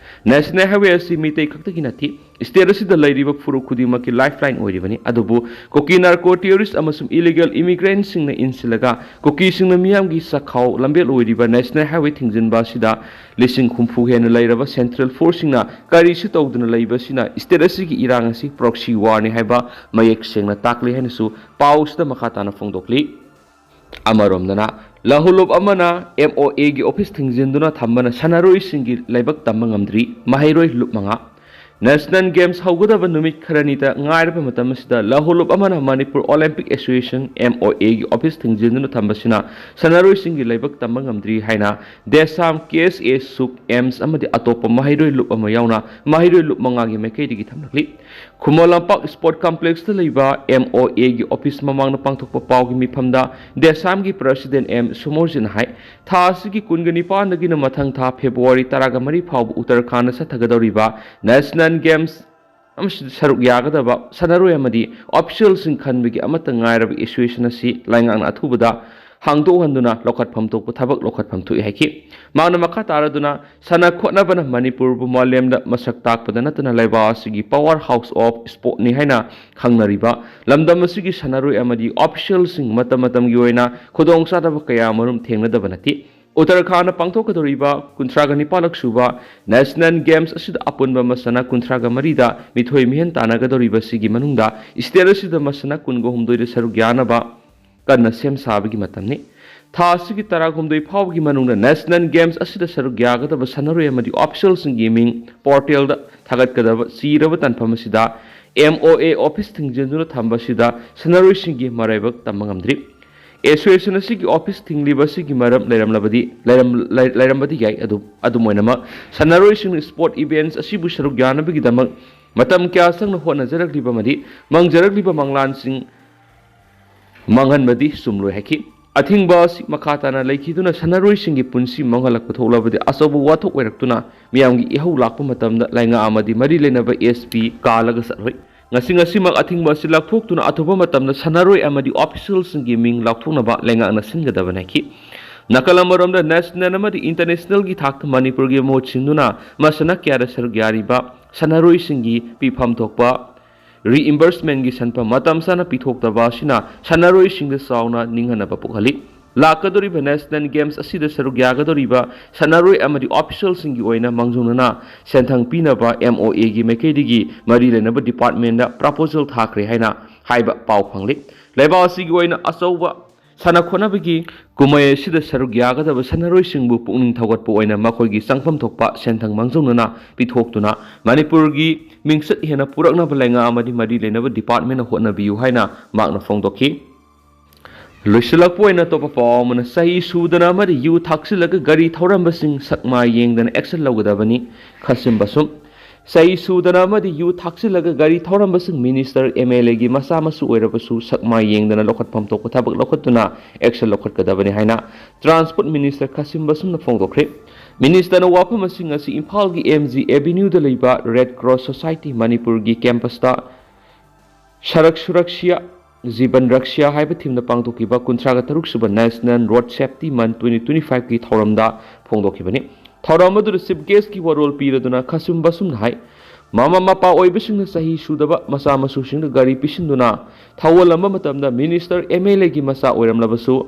ꯅꯦꯁꯅꯦꯜ ꯍꯥꯏꯋꯦ ꯑꯁꯤ ꯃꯤꯇꯩ ꯈꯛꯇꯒꯤ ꯅꯠꯇꯦ, ꯁ꯭ꯇꯦꯠ ꯑꯁꯤꯗ ꯂꯩꯔꯤꯕ ꯐꯨꯔꯨꯞ ꯈꯨꯗꯤꯡꯃꯛꯀꯤ ꯂꯥꯏꯐꯂꯥꯏꯟ ꯑꯣꯏꯔꯤꯕꯅꯤ꯫ ꯑꯗꯨꯕꯨ ꯀꯨꯀꯤ ꯅꯥꯔꯀꯣ ꯇꯦꯔꯣꯔꯤꯁ ꯑꯃꯁꯨꯡ ꯏꯂꯤꯒꯦꯜ ꯏꯃꯤꯒ꯭ꯔꯦꯟꯠꯁꯤꯡꯅ ꯏꯟꯁꯤꯜꯂꯒ ꯀꯨꯀꯤꯁꯤꯡꯅ ꯃꯤꯌꯥꯝꯒꯤ ꯆꯈꯥꯎ ꯂꯝꯕꯦꯜ ꯑꯣꯏꯔꯤꯕ ꯅꯦꯁꯅꯦꯜ ꯍꯥꯏꯋꯦ ꯊꯤꯡꯖꯤꯟꯕ ꯑꯁꯤꯗ ꯂꯤꯁꯤꯡ ꯍꯨꯝꯐꯨ ꯍꯦꯟꯅ ꯂꯩꯔꯕ ꯁꯦꯟꯇ꯭ꯔꯦꯜ ꯐꯣꯔꯁꯁꯤꯡꯅ ꯀꯔꯤꯁꯨ ꯇꯧꯗꯅ ꯂꯩꯕ ꯑꯁꯤꯅ ꯁ꯭ꯇꯦꯠ ꯑꯁꯤꯒꯤ ꯏꯔꯥꯡ ꯑꯁꯤ ꯄ꯭ꯔꯣꯛꯁꯤ ꯋꯥꯔꯅꯤ ꯍꯥꯏꯕ ꯃꯌꯦꯛ ꯁꯦꯡꯅ ꯇꯥꯛꯂꯤ ꯍꯥꯏꯅꯁꯨ ꯄꯥꯎ ꯑꯁꯤꯗ ꯃꯈꯥ ꯇꯥꯅ ꯐꯣꯡꯗꯣꯛꯂꯤ꯫ ꯑꯃꯔꯣꯝꯗꯅ, ꯂꯧꯍꯨꯂꯨꯞ ꯑꯃꯅ ꯑꯦꯝ ꯑꯣ ꯑꯦꯒꯤ ꯑꯣꯐꯤꯁ ꯊꯤꯡꯖꯤꯟꯗꯨꯅ ꯊꯝꯕꯅ ꯁꯥꯟꯅꯔꯣꯏꯁꯤꯡꯒꯤ ꯂꯥꯏꯕꯛ ꯇꯝꯕ ꯉꯝꯗ꯭ꯔꯤ, ꯃꯍꯩꯔꯣꯏ ꯂꯨꯞ ꯃꯉꯥ꯫ ꯅꯦꯁꯅꯦꯜ ꯒꯦꯝꯁ ꯍꯧꯒꯗꯕ ꯅꯨꯃꯤꯠ ꯈꯔꯅꯤꯗ ꯉꯥꯏꯔꯕ ꯃꯇꯝ ꯑꯁꯤꯗ ꯂꯧꯍꯨꯂꯨꯞ ꯑꯃꯅ Manipur Olympic association, M O ꯑꯦꯒꯤ ꯑꯣꯐꯤꯁ ꯊꯤꯡꯖꯤꯟꯗꯨꯅ ꯊꯝꯕꯁꯤꯅ ꯁꯥꯟꯅꯔꯣꯏꯁꯤꯡꯒꯤ ꯂꯥꯏꯕꯛ ꯇꯝꯕ ꯉꯝꯗ꯭ꯔꯤ ꯍꯥꯏꯅ ꯗꯦꯁꯥꯝ ꯀꯦ ꯑꯦꯁ ꯑꯦ ꯁꯨꯛ, ꯑꯦꯝꯁ ꯑꯃꯗꯤ ꯑꯇꯣꯞꯄ ꯃꯍꯩꯔꯣꯏ ꯂꯨꯞ ꯑꯃ ꯌꯥꯎꯅ ꯃꯍꯩꯔꯣꯏ ꯂꯨꯞ ꯃꯉꯥꯒꯤ ꯃꯥꯏꯀꯩꯗꯒꯤ ꯊꯝꯂꯛꯂꯤ꯫ ꯈꯨꯃꯟ ꯂꯝꯄꯥꯛ ꯁ꯭ꯄꯣꯔꯠ ꯀꯝꯄ꯭ꯂꯦꯛꯁꯇ ꯂꯩꯕ ꯑꯦꯝ ꯑꯣ ꯑꯦꯒꯤ ꯑꯣꯐꯤꯁ ꯃꯃꯥꯡꯗ ꯄꯥꯡꯊꯣꯛꯄ ꯄꯥꯎꯒꯤ ꯃꯤꯐꯝꯗ ꯗꯦꯁꯥꯝꯒꯤ ꯄ꯭ꯔꯁꯤꯗꯦꯟ ꯑꯦꯝ ꯁꯨꯃꯣꯔꯖꯤꯟ ꯍꯥꯏ, ꯊꯥ ꯑꯁꯤꯒꯤ ꯀꯨꯟꯒ ꯅꯤꯄꯥꯟꯗꯒꯤꯅ ꯃꯊꯪ ꯊꯥ ꯐꯦꯕ꯭ꯔꯨꯋꯥꯔꯤ ꯇꯔꯥꯒ ꯃꯔꯤ ꯐꯥꯎꯕ ꯎꯠꯇꯔꯈꯥꯟꯗ ꯆꯠꯊꯒꯗꯧꯔꯤꯕ ꯅꯦꯁꯅꯦꯜ ꯒꯦꯝꯁ ꯑꯃꯁꯨꯡ ꯁꯔꯨꯛ ꯌꯥꯒꯗꯕ ꯁꯥꯟꯅꯔꯣꯏ ꯑꯃꯗꯤ ꯑꯣꯐꯤꯁꯤꯌꯦꯜꯁꯤꯡ ꯈꯟꯕꯒꯤ ꯑꯃꯠꯇ ꯉꯥꯏꯔꯕ ꯑꯦꯁꯣꯁꯤꯌꯦꯁꯟ ꯑꯁꯤ ꯂꯩꯉꯥꯛꯅ ꯑꯊꯨꯕꯗ ꯍꯥꯡꯗꯣꯛꯍꯟꯗꯨꯅ ꯂꯧꯈꯠꯐꯝ ꯊꯣꯛꯄ ꯊꯕꯛ ꯂꯧꯈꯠꯐꯝ ꯊꯣꯛꯏ ꯍꯥꯏꯈꯤ꯫ ꯃꯍꯥꯛꯅ ꯃꯈꯥ ꯇꯥꯔꯗꯨꯅ, ꯁꯥꯟꯅ ꯈꯣꯠꯅꯕꯅ ꯃꯅꯤꯄꯨꯔꯕꯨ ꯃꯥꯂꯦꯝꯗ ꯃꯁꯛ ꯇꯥꯛꯄꯗ ꯅꯠꯇꯅ ꯂꯩꯕꯥꯛ ꯑꯁꯤꯒꯤ ꯄꯋꯥꯔ ꯍꯥꯎꯁ ꯑꯣꯐ ꯁ꯭ꯄꯣꯔꯠꯅꯤ ꯍꯥꯏꯅ ꯈꯪꯅꯔꯤꯕ ꯂꯝꯗꯝ ꯑꯁꯤꯒꯤ ꯁꯥꯟꯅꯔꯣꯏ ꯑꯃꯗꯤ ꯑꯣꯐꯤꯁꯤꯌꯦꯜꯁꯤꯡ ꯃꯇꯝ ꯃꯇꯝꯒꯤ ꯑꯣꯏꯅ ꯈꯨꯗꯣꯡꯆꯥꯗꯕ ꯀꯌꯥ ꯑꯃꯔꯣꯝ ꯊꯦꯡꯅꯗꯕ ꯅꯠꯇꯦ꯫ ꯎꯠꯇꯔꯈꯥꯟꯗ ꯄꯥꯡꯊꯣꯛꯀꯗꯧꯔꯤꯕ ꯀꯨꯟꯊ꯭ꯔꯥꯒ ꯅꯤꯄꯥꯜꯂꯛ ꯁꯨꯕ ꯅꯦꯁꯅꯦꯜ ꯒꯦꯝꯁ ꯑꯁꯤꯗ ꯑꯄꯨꯟꯕ ꯃꯁꯥꯟꯅ ꯀꯨꯟꯊ꯭ꯔꯥꯒ ꯃꯔꯤꯗ ꯃꯤꯊꯣꯏ ꯃꯤꯍꯦꯟ ꯇꯥꯟꯅꯒꯗꯧꯔꯤꯕꯁꯤꯒꯤ ꯃꯅꯨꯡꯗ ꯁ꯭ꯇꯦꯠ ꯑꯁꯤꯗ ꯃꯁꯥꯟꯅ ꯀꯨꯟꯒ ꯍꯨꯝꯗꯣꯏꯗ ꯁꯔꯨꯛ ꯌꯥꯅꯕ ꯀꯟꯅ ꯁꯦꯝ ꯁꯥꯕꯒꯤ ꯃꯇꯝꯅꯤ꯫ ꯊꯥ ꯑꯁꯤꯒꯤ ꯇꯔꯥꯍꯨꯝꯗꯣꯏ ꯐꯥꯎꯕꯒꯤ ꯃꯅꯨꯡꯗ ꯅꯦꯁꯅꯦꯜ ꯒꯦꯝꯁ ꯑꯁꯤꯗ ꯁꯔꯨꯛ ꯌꯥꯒꯗꯕ ꯁꯥꯟꯅꯔꯣꯏ ꯑꯃꯗꯤ ꯑꯣꯐꯤꯁꯤꯌꯦꯜꯁꯤꯡꯒꯤ ꯃꯤꯡ ꯄꯣꯔꯇꯦꯜꯗ ꯊꯥꯒꯠꯀꯗꯕ ꯆꯤꯔꯕ ꯇꯥꯟꯐꯝ ꯑꯁꯤꯗ ꯑꯦꯝ ꯑꯣ ꯑꯦ ꯑꯣꯐꯤꯁ ꯊꯤꯡꯖꯤꯟꯗꯨꯅ ꯊꯝꯕ ꯑꯁꯤꯗ ꯁꯥꯟꯅꯔꯣꯏꯁꯤꯡꯒꯤ ꯃꯔꯥꯏꯕꯛ ꯇꯝꯕ ꯉꯝꯗ꯭ꯔꯤ꯫ ꯑꯦꯁꯣꯁꯤꯌꯦꯁꯟ ꯑꯁꯤꯒꯤ ꯑꯣꯐꯤꯁ ꯊꯤꯡꯂꯤꯕ ꯑꯁꯤꯒꯤ ꯃꯔꯝ ꯂꯩꯔꯝꯂꯕꯗꯤ, ꯂꯩꯔꯝ-, ꯂꯩ-, ꯂꯩꯔꯝꯕꯗꯤ ꯌꯥꯏ꯫ ꯑꯗꯨ, ꯑꯗꯨꯝ ꯑꯣꯏꯅꯃꯛ, ꯁꯥꯟꯅꯔꯣꯏꯁꯤꯡꯅ ꯁ꯭ꯄꯣꯔꯠ ꯏꯚꯦꯟꯠꯁ ꯑꯁꯤꯕꯨ ꯁꯔꯨꯛ ꯌꯥꯅꯕꯒꯤꯗꯃꯛ ꯃꯇꯝ ꯀꯌꯥ ꯆꯪꯅ ꯍꯣꯠꯅꯖꯔꯛꯂꯤꯕ ꯑꯃꯗꯤ ꯃꯪꯖꯔꯛꯂꯤꯕ ꯃꯪꯂꯥꯟꯁꯤꯡ ꯃꯥꯡꯍꯟꯕꯗꯤ ꯆꯨꯝꯂꯣꯏ ꯍꯥꯏꯈꯤ꯫ ꯑꯊꯤꯡꯕ ꯑꯁꯤ ꯃꯈꯥ ꯇꯥꯅ ꯂꯩꯈꯤꯗꯨꯅ ꯁꯥꯟꯅꯔꯣꯏꯁꯤꯡꯒꯤ ꯄꯨꯟꯁꯤ ꯃꯥꯡꯍꯜꯂꯛꯄ ꯊꯣꯛꯂꯕꯗꯤ ꯑꯆꯧꯕ ꯋꯥꯊꯣꯛ ꯑꯣꯏꯔꯛꯇꯨꯅ ꯃꯤꯌꯥꯝꯒꯤ ꯏꯍꯧ ꯂꯥꯛꯄ ꯃꯇꯝꯗ ꯂꯩꯉꯥꯛ ꯑꯃꯗꯤ ꯃꯔꯤ ꯂꯩꯅꯕ ꯑꯦꯁ ꯄꯤ ꯀꯥꯜꯂꯒ ꯆꯠꯂꯣꯏ꯫ ꯉꯁꯤ ꯉꯁꯤꯃꯛ ꯑꯊꯤꯡꯕ ꯑꯁꯤ ꯂꯥꯞꯊꯣꯛꯇꯨꯅ ꯑꯊꯨꯕ ꯃꯇꯝꯗ ꯁꯥꯟꯅꯔꯣꯏ ꯑꯃꯗꯤ ꯑꯣꯐꯤꯁꯤꯌꯦꯜꯁꯤꯡꯒꯤ ꯃꯤꯡ ꯂꯥꯎꯊꯣꯛꯅꯕ ꯂꯩꯉꯥꯛꯅ ꯁꯤꯟꯒꯗꯕꯅꯤ ꯍꯥꯏꯈꯤ꯫ ꯅꯥꯀꯜ ꯑꯃꯔꯣꯝꯗ ꯅꯦꯁꯅꯦꯜ ꯑꯃꯗꯤ ꯏꯟꯇꯔꯅꯦꯁꯅꯦꯜꯒꯤ ꯊꯥꯛꯇ ꯃꯅꯤꯄꯨꯔꯒꯤ ꯃꯍꯨꯠ ꯁꯤꯟꯗꯨꯅ ꯃꯁꯥꯟꯅ ꯀꯌꯥꯗ ꯁꯔꯨꯛ ꯌꯥꯔꯤꯕ ꯁꯥꯟꯅꯔꯣꯏꯁꯤꯡꯒꯤ ꯄꯤꯐꯝ ꯊꯣꯛꯄ ꯔꯤꯏꯝꯕꯔꯁꯃꯦꯟꯒꯤ ꯁꯦꯟꯐꯝ ꯃꯇꯝ ꯆꯥꯅ ꯄꯤꯊꯣꯛꯇꯕ ꯑꯁꯤꯅ ꯁꯥꯟꯅꯔꯣꯏꯁꯤꯡꯗ ꯆꯥꯎꯅ ꯅꯤꯡꯍꯟꯅꯕ ꯄꯣꯛꯍꯜꯂꯤ꯫ ꯂꯥꯛꯀꯗꯧꯔꯤꯕ ꯅꯦꯁꯅꯦꯜ ꯒꯦꯝꯁ ꯑꯁꯤꯗ ꯁꯔꯨꯛ ꯌꯥꯒꯗꯧꯔꯤꯕ ꯁꯥꯟꯅꯔꯣꯏ ꯑꯃꯗꯤ ꯑꯣꯐꯤꯁꯤꯌꯦꯜꯁꯤꯡꯒꯤ ꯑꯣꯏꯅ ꯃꯥꯡꯖꯧꯅꯅ ꯁꯦꯟꯊꯪ ꯄꯤꯅꯕ ꯑꯦꯝ ꯑꯣ ꯑꯦꯒꯤ ꯃꯥꯏꯀꯩꯗꯒꯤ ꯃꯔꯤ ꯂꯩꯅꯕ ꯗꯤꯄꯥꯔꯠꯃꯦꯟꯗ ꯄ꯭ꯔꯄꯣꯖꯦꯜ ꯊꯥꯈ꯭ꯔꯦ ꯍꯥꯏꯅ ꯍꯥꯏꯕ ꯄꯥꯎ ꯐꯪꯂꯤ꯫ ꯂꯩꯕꯥꯛ ꯑꯁꯤꯒꯤ ꯑꯣꯏꯅ ꯑꯆꯧꯕ ꯁꯥꯟꯅ ꯈꯣꯠꯅꯕꯒꯤ ꯀꯨꯝꯍꯩ ꯑꯁꯤꯗ ꯁꯔꯨꯛ ꯌꯥꯒꯗꯕ ꯁꯥꯟꯅꯔꯣꯏꯁꯤꯡꯕꯨ ꯄꯨꯛꯅꯤꯡ ꯊꯧꯒꯠꯄ ꯑꯣꯏꯅ ꯃꯈꯣꯏꯒꯤ ꯆꯪꯐꯝ ꯊꯣꯛꯄ ꯁꯦꯟꯊꯪ ꯃꯥꯡꯖꯧꯅꯅ ꯄꯤꯊꯣꯛꯇꯨꯅ ꯃꯅꯤꯄꯨꯔꯒꯤ ꯃꯤꯡꯆꯠ ꯍꯦꯟꯅ ꯄꯨꯔꯛꯅꯕ ꯂꯩꯉꯥꯛ ꯑꯃꯗꯤ ꯃꯔꯤ ꯂꯩꯅꯕ ꯗꯤꯄꯥꯔꯠꯃꯦꯟꯅ ꯍꯣꯠꯅꯕꯤꯌꯨ ꯍꯥꯏꯅ ꯃꯍꯥꯛꯅ ꯐꯣꯡꯗꯣꯛꯈꯤ꯫ ꯂꯣꯏꯁꯤꯜꯂꯛꯄ ꯑꯣꯏꯅ ꯑꯇꯣꯞꯄ ꯄꯥꯎ ꯑꯃꯅ, ꯆꯍꯤ ꯁꯨꯗꯅ ꯑꯃꯗꯤ ꯌꯨ ꯊꯛꯆꯤꯜꯂꯒ ꯒꯥꯔꯤ ꯊꯧꯔꯝꯕꯁꯤꯡ ꯁꯛ ꯃꯥꯏ ꯌꯦꯡꯗꯅ ꯑꯦꯛꯁꯟ ꯂꯧꯒꯗꯕꯅꯤ, ꯈꯥꯁꯤꯝ ꯕꯥꯁꯨꯝ꯫ ꯆꯍꯤ ꯁꯨꯗꯅ ꯑꯃꯗꯤ ꯌꯨ ꯊꯛꯆꯤꯜꯂꯒ ꯒꯥꯔꯤ ꯊꯧꯔꯝꯕꯁꯤꯡ ꯃꯤꯅꯤꯁꯇꯔ, ꯑꯦꯝ ꯑꯦꯜ ꯑꯦꯒꯤ ꯃꯆꯥ ꯃꯁꯨ ꯑꯣꯏꯔꯕꯁꯨ ꯁꯛ ꯃꯥꯏ ꯌꯦꯡꯗꯅ ꯂꯧꯈꯠꯐꯝ ꯊꯣꯛꯄ ꯊꯕꯛ ꯂꯧꯈꯠꯇꯨꯅ ꯑꯦꯛꯁꯟ ꯂꯧꯈꯠꯀꯗꯕꯅꯤ ꯍꯥꯏꯅ ꯇ꯭ꯔꯥꯟꯁꯄꯣꯔꯠ ꯃꯤꯅꯤꯁꯇꯔ ꯈꯥꯁꯤꯝ ꯕꯥꯁꯨꯝꯅ ꯐꯣꯡꯗꯣꯛꯈ꯭ꯔꯦ꯫ ꯃꯤꯅꯤꯁꯇꯔꯅ ꯋꯥꯐꯝ ꯑꯁꯤꯡ ꯑꯁꯤ ꯏꯝꯐꯥꯜꯒꯤ ꯑꯦꯝ ꯖꯤ ꯑꯦꯚꯦꯅ꯭ꯌꯨꯗ ꯂꯩꯕ ꯔꯦꯗ ꯀ꯭ꯔꯣꯁ ꯁꯣꯁꯥꯏꯇꯤ ꯃꯅꯤꯄꯨꯔꯒꯤ ꯀꯦꯝꯄꯁꯇ ꯁꯔꯛ ꯁꯨꯔꯛꯁꯤꯌꯥ ꯖꯤꯕꯟ ꯔꯛꯁꯤꯌꯥ ꯍꯥꯏꯕ ꯊꯤꯝꯗ ꯄꯥꯡꯊꯣꯛꯈꯤꯕ ꯀꯨꯟꯊ꯭ꯔꯥꯒ ꯇꯔꯨꯛ ꯁꯨꯕ national road safety month twenty twenty ꯐꯥꯏꯚꯀꯤ ꯊꯧꯔꯝꯗ ꯐꯣꯡꯗꯣꯛꯈꯤꯕꯅꯤ꯫ ꯊꯧꯔꯝ ꯑꯗꯨꯗ ꯆꯤꯐ ꯒꯦꯁꯀꯤ ꯋꯥꯔꯣꯜ ꯄꯤꯔꯗꯨꯅ ꯈꯥꯁꯤꯝ ꯕꯥꯁꯨꯝꯅ ꯍꯥꯏ, ꯃꯃꯥ ꯃꯄꯥ ꯑꯣꯏꯕꯁꯤꯡꯅ ꯆꯍꯤ ꯁꯨꯗꯕ ꯃꯆꯥ ꯃꯁꯨꯁꯤꯡꯗ ꯒꯥꯔꯤ ꯄꯤꯁꯤꯟꯗꯨꯅ ꯊꯧꯍꯜꯂꯝꯕ ꯃꯇꯝꯗ ꯃꯤꯅꯤꯁꯇꯔ, ꯑꯦꯝ ꯑꯦꯜ ꯑꯦꯒꯤ ꯃꯆꯥ ꯑꯣꯏꯔꯝꯂꯕꯁꯨ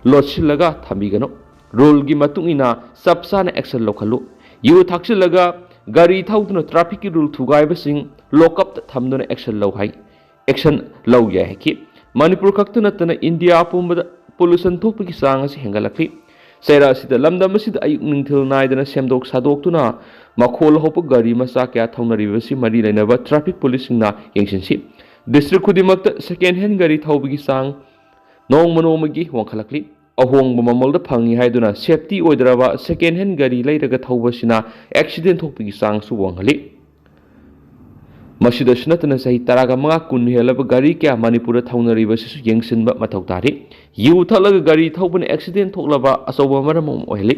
ꯂꯣꯠꯁꯤꯜꯂꯒ ꯊꯝꯕꯤꯒꯅꯨ꯫ ꯔꯨꯜꯒꯤ ꯃꯇꯨꯡ ꯏꯟꯅ ꯆꯞ ꯆꯥꯅ ꯑꯦꯛꯁꯟ ꯂꯧꯈꯠꯂꯨ꯫ ꯌꯨ ꯊꯛꯆꯤꯜꯂꯒ ꯒꯥꯔꯤ ꯊꯧꯗꯨꯅ ꯇ꯭ꯔꯥꯐꯤꯛꯀꯤ ꯔꯨꯜ ꯊꯨꯒꯥꯏꯕꯁꯤꯡ ꯂꯣꯀꯞꯇ ꯊꯝꯗꯨꯅ ꯑꯦꯛꯁꯟ ꯂꯧ ꯍꯥꯏ꯫ ꯑꯦꯛꯁꯟ ꯂꯧ ꯌꯥꯏ ꯍꯥꯏꯈꯤ꯫ ꯃꯅꯤꯄꯨꯔ ꯈꯛꯇ ꯅꯠꯇꯅ ꯏꯟꯗꯤꯌꯥ ꯄꯨꯝꯕꯗ ꯄꯣꯂꯨꯁꯟ ꯊꯣꯛꯄꯒꯤ ꯆꯥꯡ ꯑꯁꯤ ꯍꯦꯟꯒꯠꯂꯛꯂꯤ꯫ ꯆꯩꯔꯥ ꯑꯁꯤꯗ ꯂꯝꯗꯝ ꯑꯁꯤꯗ ꯑꯌꯨꯛ ꯅꯨꯡꯊꯤꯜ ꯅꯥꯏꯗꯅ ꯁꯦꯝꯗꯣꯛ ꯁꯥꯗꯣꯛꯇꯨꯅ ꯃꯈꯣꯜ ꯍꯧꯕ ꯒꯥꯔꯤ ꯃꯆꯥ ꯀꯌꯥ ꯊꯧꯅꯔꯤꯕꯁꯤ ꯃꯔꯤ ꯂꯩꯅꯕ ꯇ꯭ꯔꯥꯐꯤꯛ ꯄꯨꯂꯤꯁꯁꯤꯡꯅ ꯌꯦꯡꯁꯤꯟꯁꯤ꯫ ꯗꯤꯁꯇ꯭ꯔꯤꯛ ꯈꯨꯗꯤꯡꯃꯛꯇ ꯁꯦꯀꯦꯟ ꯍꯦꯟ ꯒꯥꯔꯤ ꯊꯧꯕꯒꯤ ꯆꯥꯡ ꯅꯣꯡꯃ ꯅꯣꯡꯃꯒꯤ ꯋꯥꯡꯈꯠꯂꯛꯂꯤ꯫ ꯑꯍꯣꯡꯕ ꯃꯃꯜꯗ ꯐꯪꯏ ꯍꯥꯏꯗꯨꯅ ꯁꯦꯐꯇꯤ ꯑꯣꯏꯗ꯭ꯔꯕ ꯁꯦꯀꯦꯟ ꯍꯦꯟ ꯒꯥꯔꯤ ꯂꯩꯔꯒ ꯊꯧꯕꯁꯤꯅ ꯑꯦꯛꯁꯤꯗꯦꯟ ꯊꯣꯛꯄꯒꯤ ꯆꯥꯡꯁꯨ ꯋꯥꯡꯍꯜꯂꯤ꯫ ꯃꯁꯤꯗꯁꯨ ꯅꯠꯇꯅ ꯆꯍꯤ ꯇꯔꯥꯒ ꯃꯉꯥ ꯀꯨꯟ ꯍꯦꯜꯂꯕ ꯒꯥꯔꯤ ꯀꯌꯥ ꯃꯅꯤꯄꯨꯔꯗ ꯊꯧꯅꯔꯤꯕꯁꯤꯁꯨ ꯌꯦꯡꯁꯤꯟꯕ ꯃꯊꯧ ꯇꯥꯔꯤ꯫ ꯌꯨ ꯊꯛꯂꯒ ꯒꯥꯔꯤ ꯊꯧꯕꯅ ꯑꯦꯛꯁꯤꯗꯦꯟ ꯊꯣꯛꯂꯕ ꯑꯆꯧꯕ ꯃꯔꯝ ꯑꯃ ꯑꯣꯏꯍꯜꯂꯤ꯫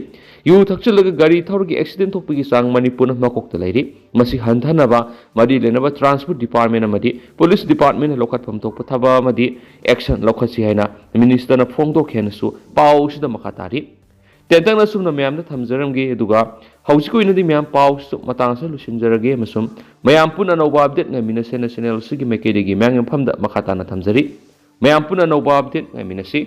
ꯌꯨ ꯊꯛꯆꯤꯜꯂꯒ ꯒꯥꯔꯤ ꯊꯧꯔꯒ ꯑꯦꯛꯁꯤꯗꯦꯟ ꯊꯣꯛꯄꯒꯤ ꯆꯥꯡ ꯃꯅꯤꯄꯨꯔꯅ ꯃꯀꯣꯛꯇ ꯂꯩꯔꯤ꯫ ꯃꯁꯤ ꯍꯟꯊꯅꯕ ꯃꯔꯤ ꯂꯩꯅꯕ ꯇ꯭ꯔꯥꯟꯁꯄꯣꯔꯠ ꯗꯤꯄꯥꯔꯠꯃꯦꯟ ꯑꯃꯗꯤ ꯄꯨꯂꯤꯁ ꯗꯤꯄꯥꯔꯠꯃꯦꯟꯅ ꯂꯧꯈꯠꯐꯝ ꯊꯣꯛꯄ ꯊꯕꯛ ꯑꯃꯗꯤ ꯑꯦꯛꯁꯟ ꯂꯧꯈꯠꯁꯤ ꯍꯥꯏꯅ ꯃꯤꯅꯤꯁꯇꯔꯅ ꯐꯣꯡꯗꯣꯛꯈꯤ ꯍꯥꯏꯅꯁꯨ ꯄꯥꯎꯁꯤꯗ ꯃꯈꯥ ꯇꯥꯔꯤ꯫ ꯇꯦꯟꯇꯛꯅ ꯁꯨꯝꯅ ꯃꯌꯥꯝꯗ ꯊꯝꯖꯔꯝꯒꯦ, ꯑꯗꯨꯒ ꯍꯧꯖꯤꯛꯀꯤ ꯑꯣꯏꯅꯗꯤ ꯃꯌꯥꯝ ꯄꯥꯎꯁꯤꯁꯨ ꯃꯇꯥꯡꯁꯤꯗ ꯂꯣꯏꯁꯤꯟꯖꯔꯒꯦ, ꯑꯃꯁꯨꯡ ꯃꯌꯥꯝ ꯄꯨꯟꯅ ꯑꯅꯧꯕ ꯑꯞꯗꯦꯠ ꯉꯥꯏꯃꯤꯟꯅꯁꯦꯅ ꯆꯦꯅꯦꯜ ꯑꯁꯤꯒꯤ ꯃꯥꯏꯀꯩꯗꯒꯤ ꯃꯌꯥꯝꯒꯤ ꯃꯐꯝꯗ ꯃꯈꯥ ꯇꯥꯅ ꯊꯝꯖꯔꯤ꯫ ꯃꯌꯥꯝ ꯄꯨꯟꯅ ꯑꯅꯧꯕ ꯑꯞꯗꯦꯠ ꯉꯥꯏꯃꯤꯟꯅꯁꯤ꯫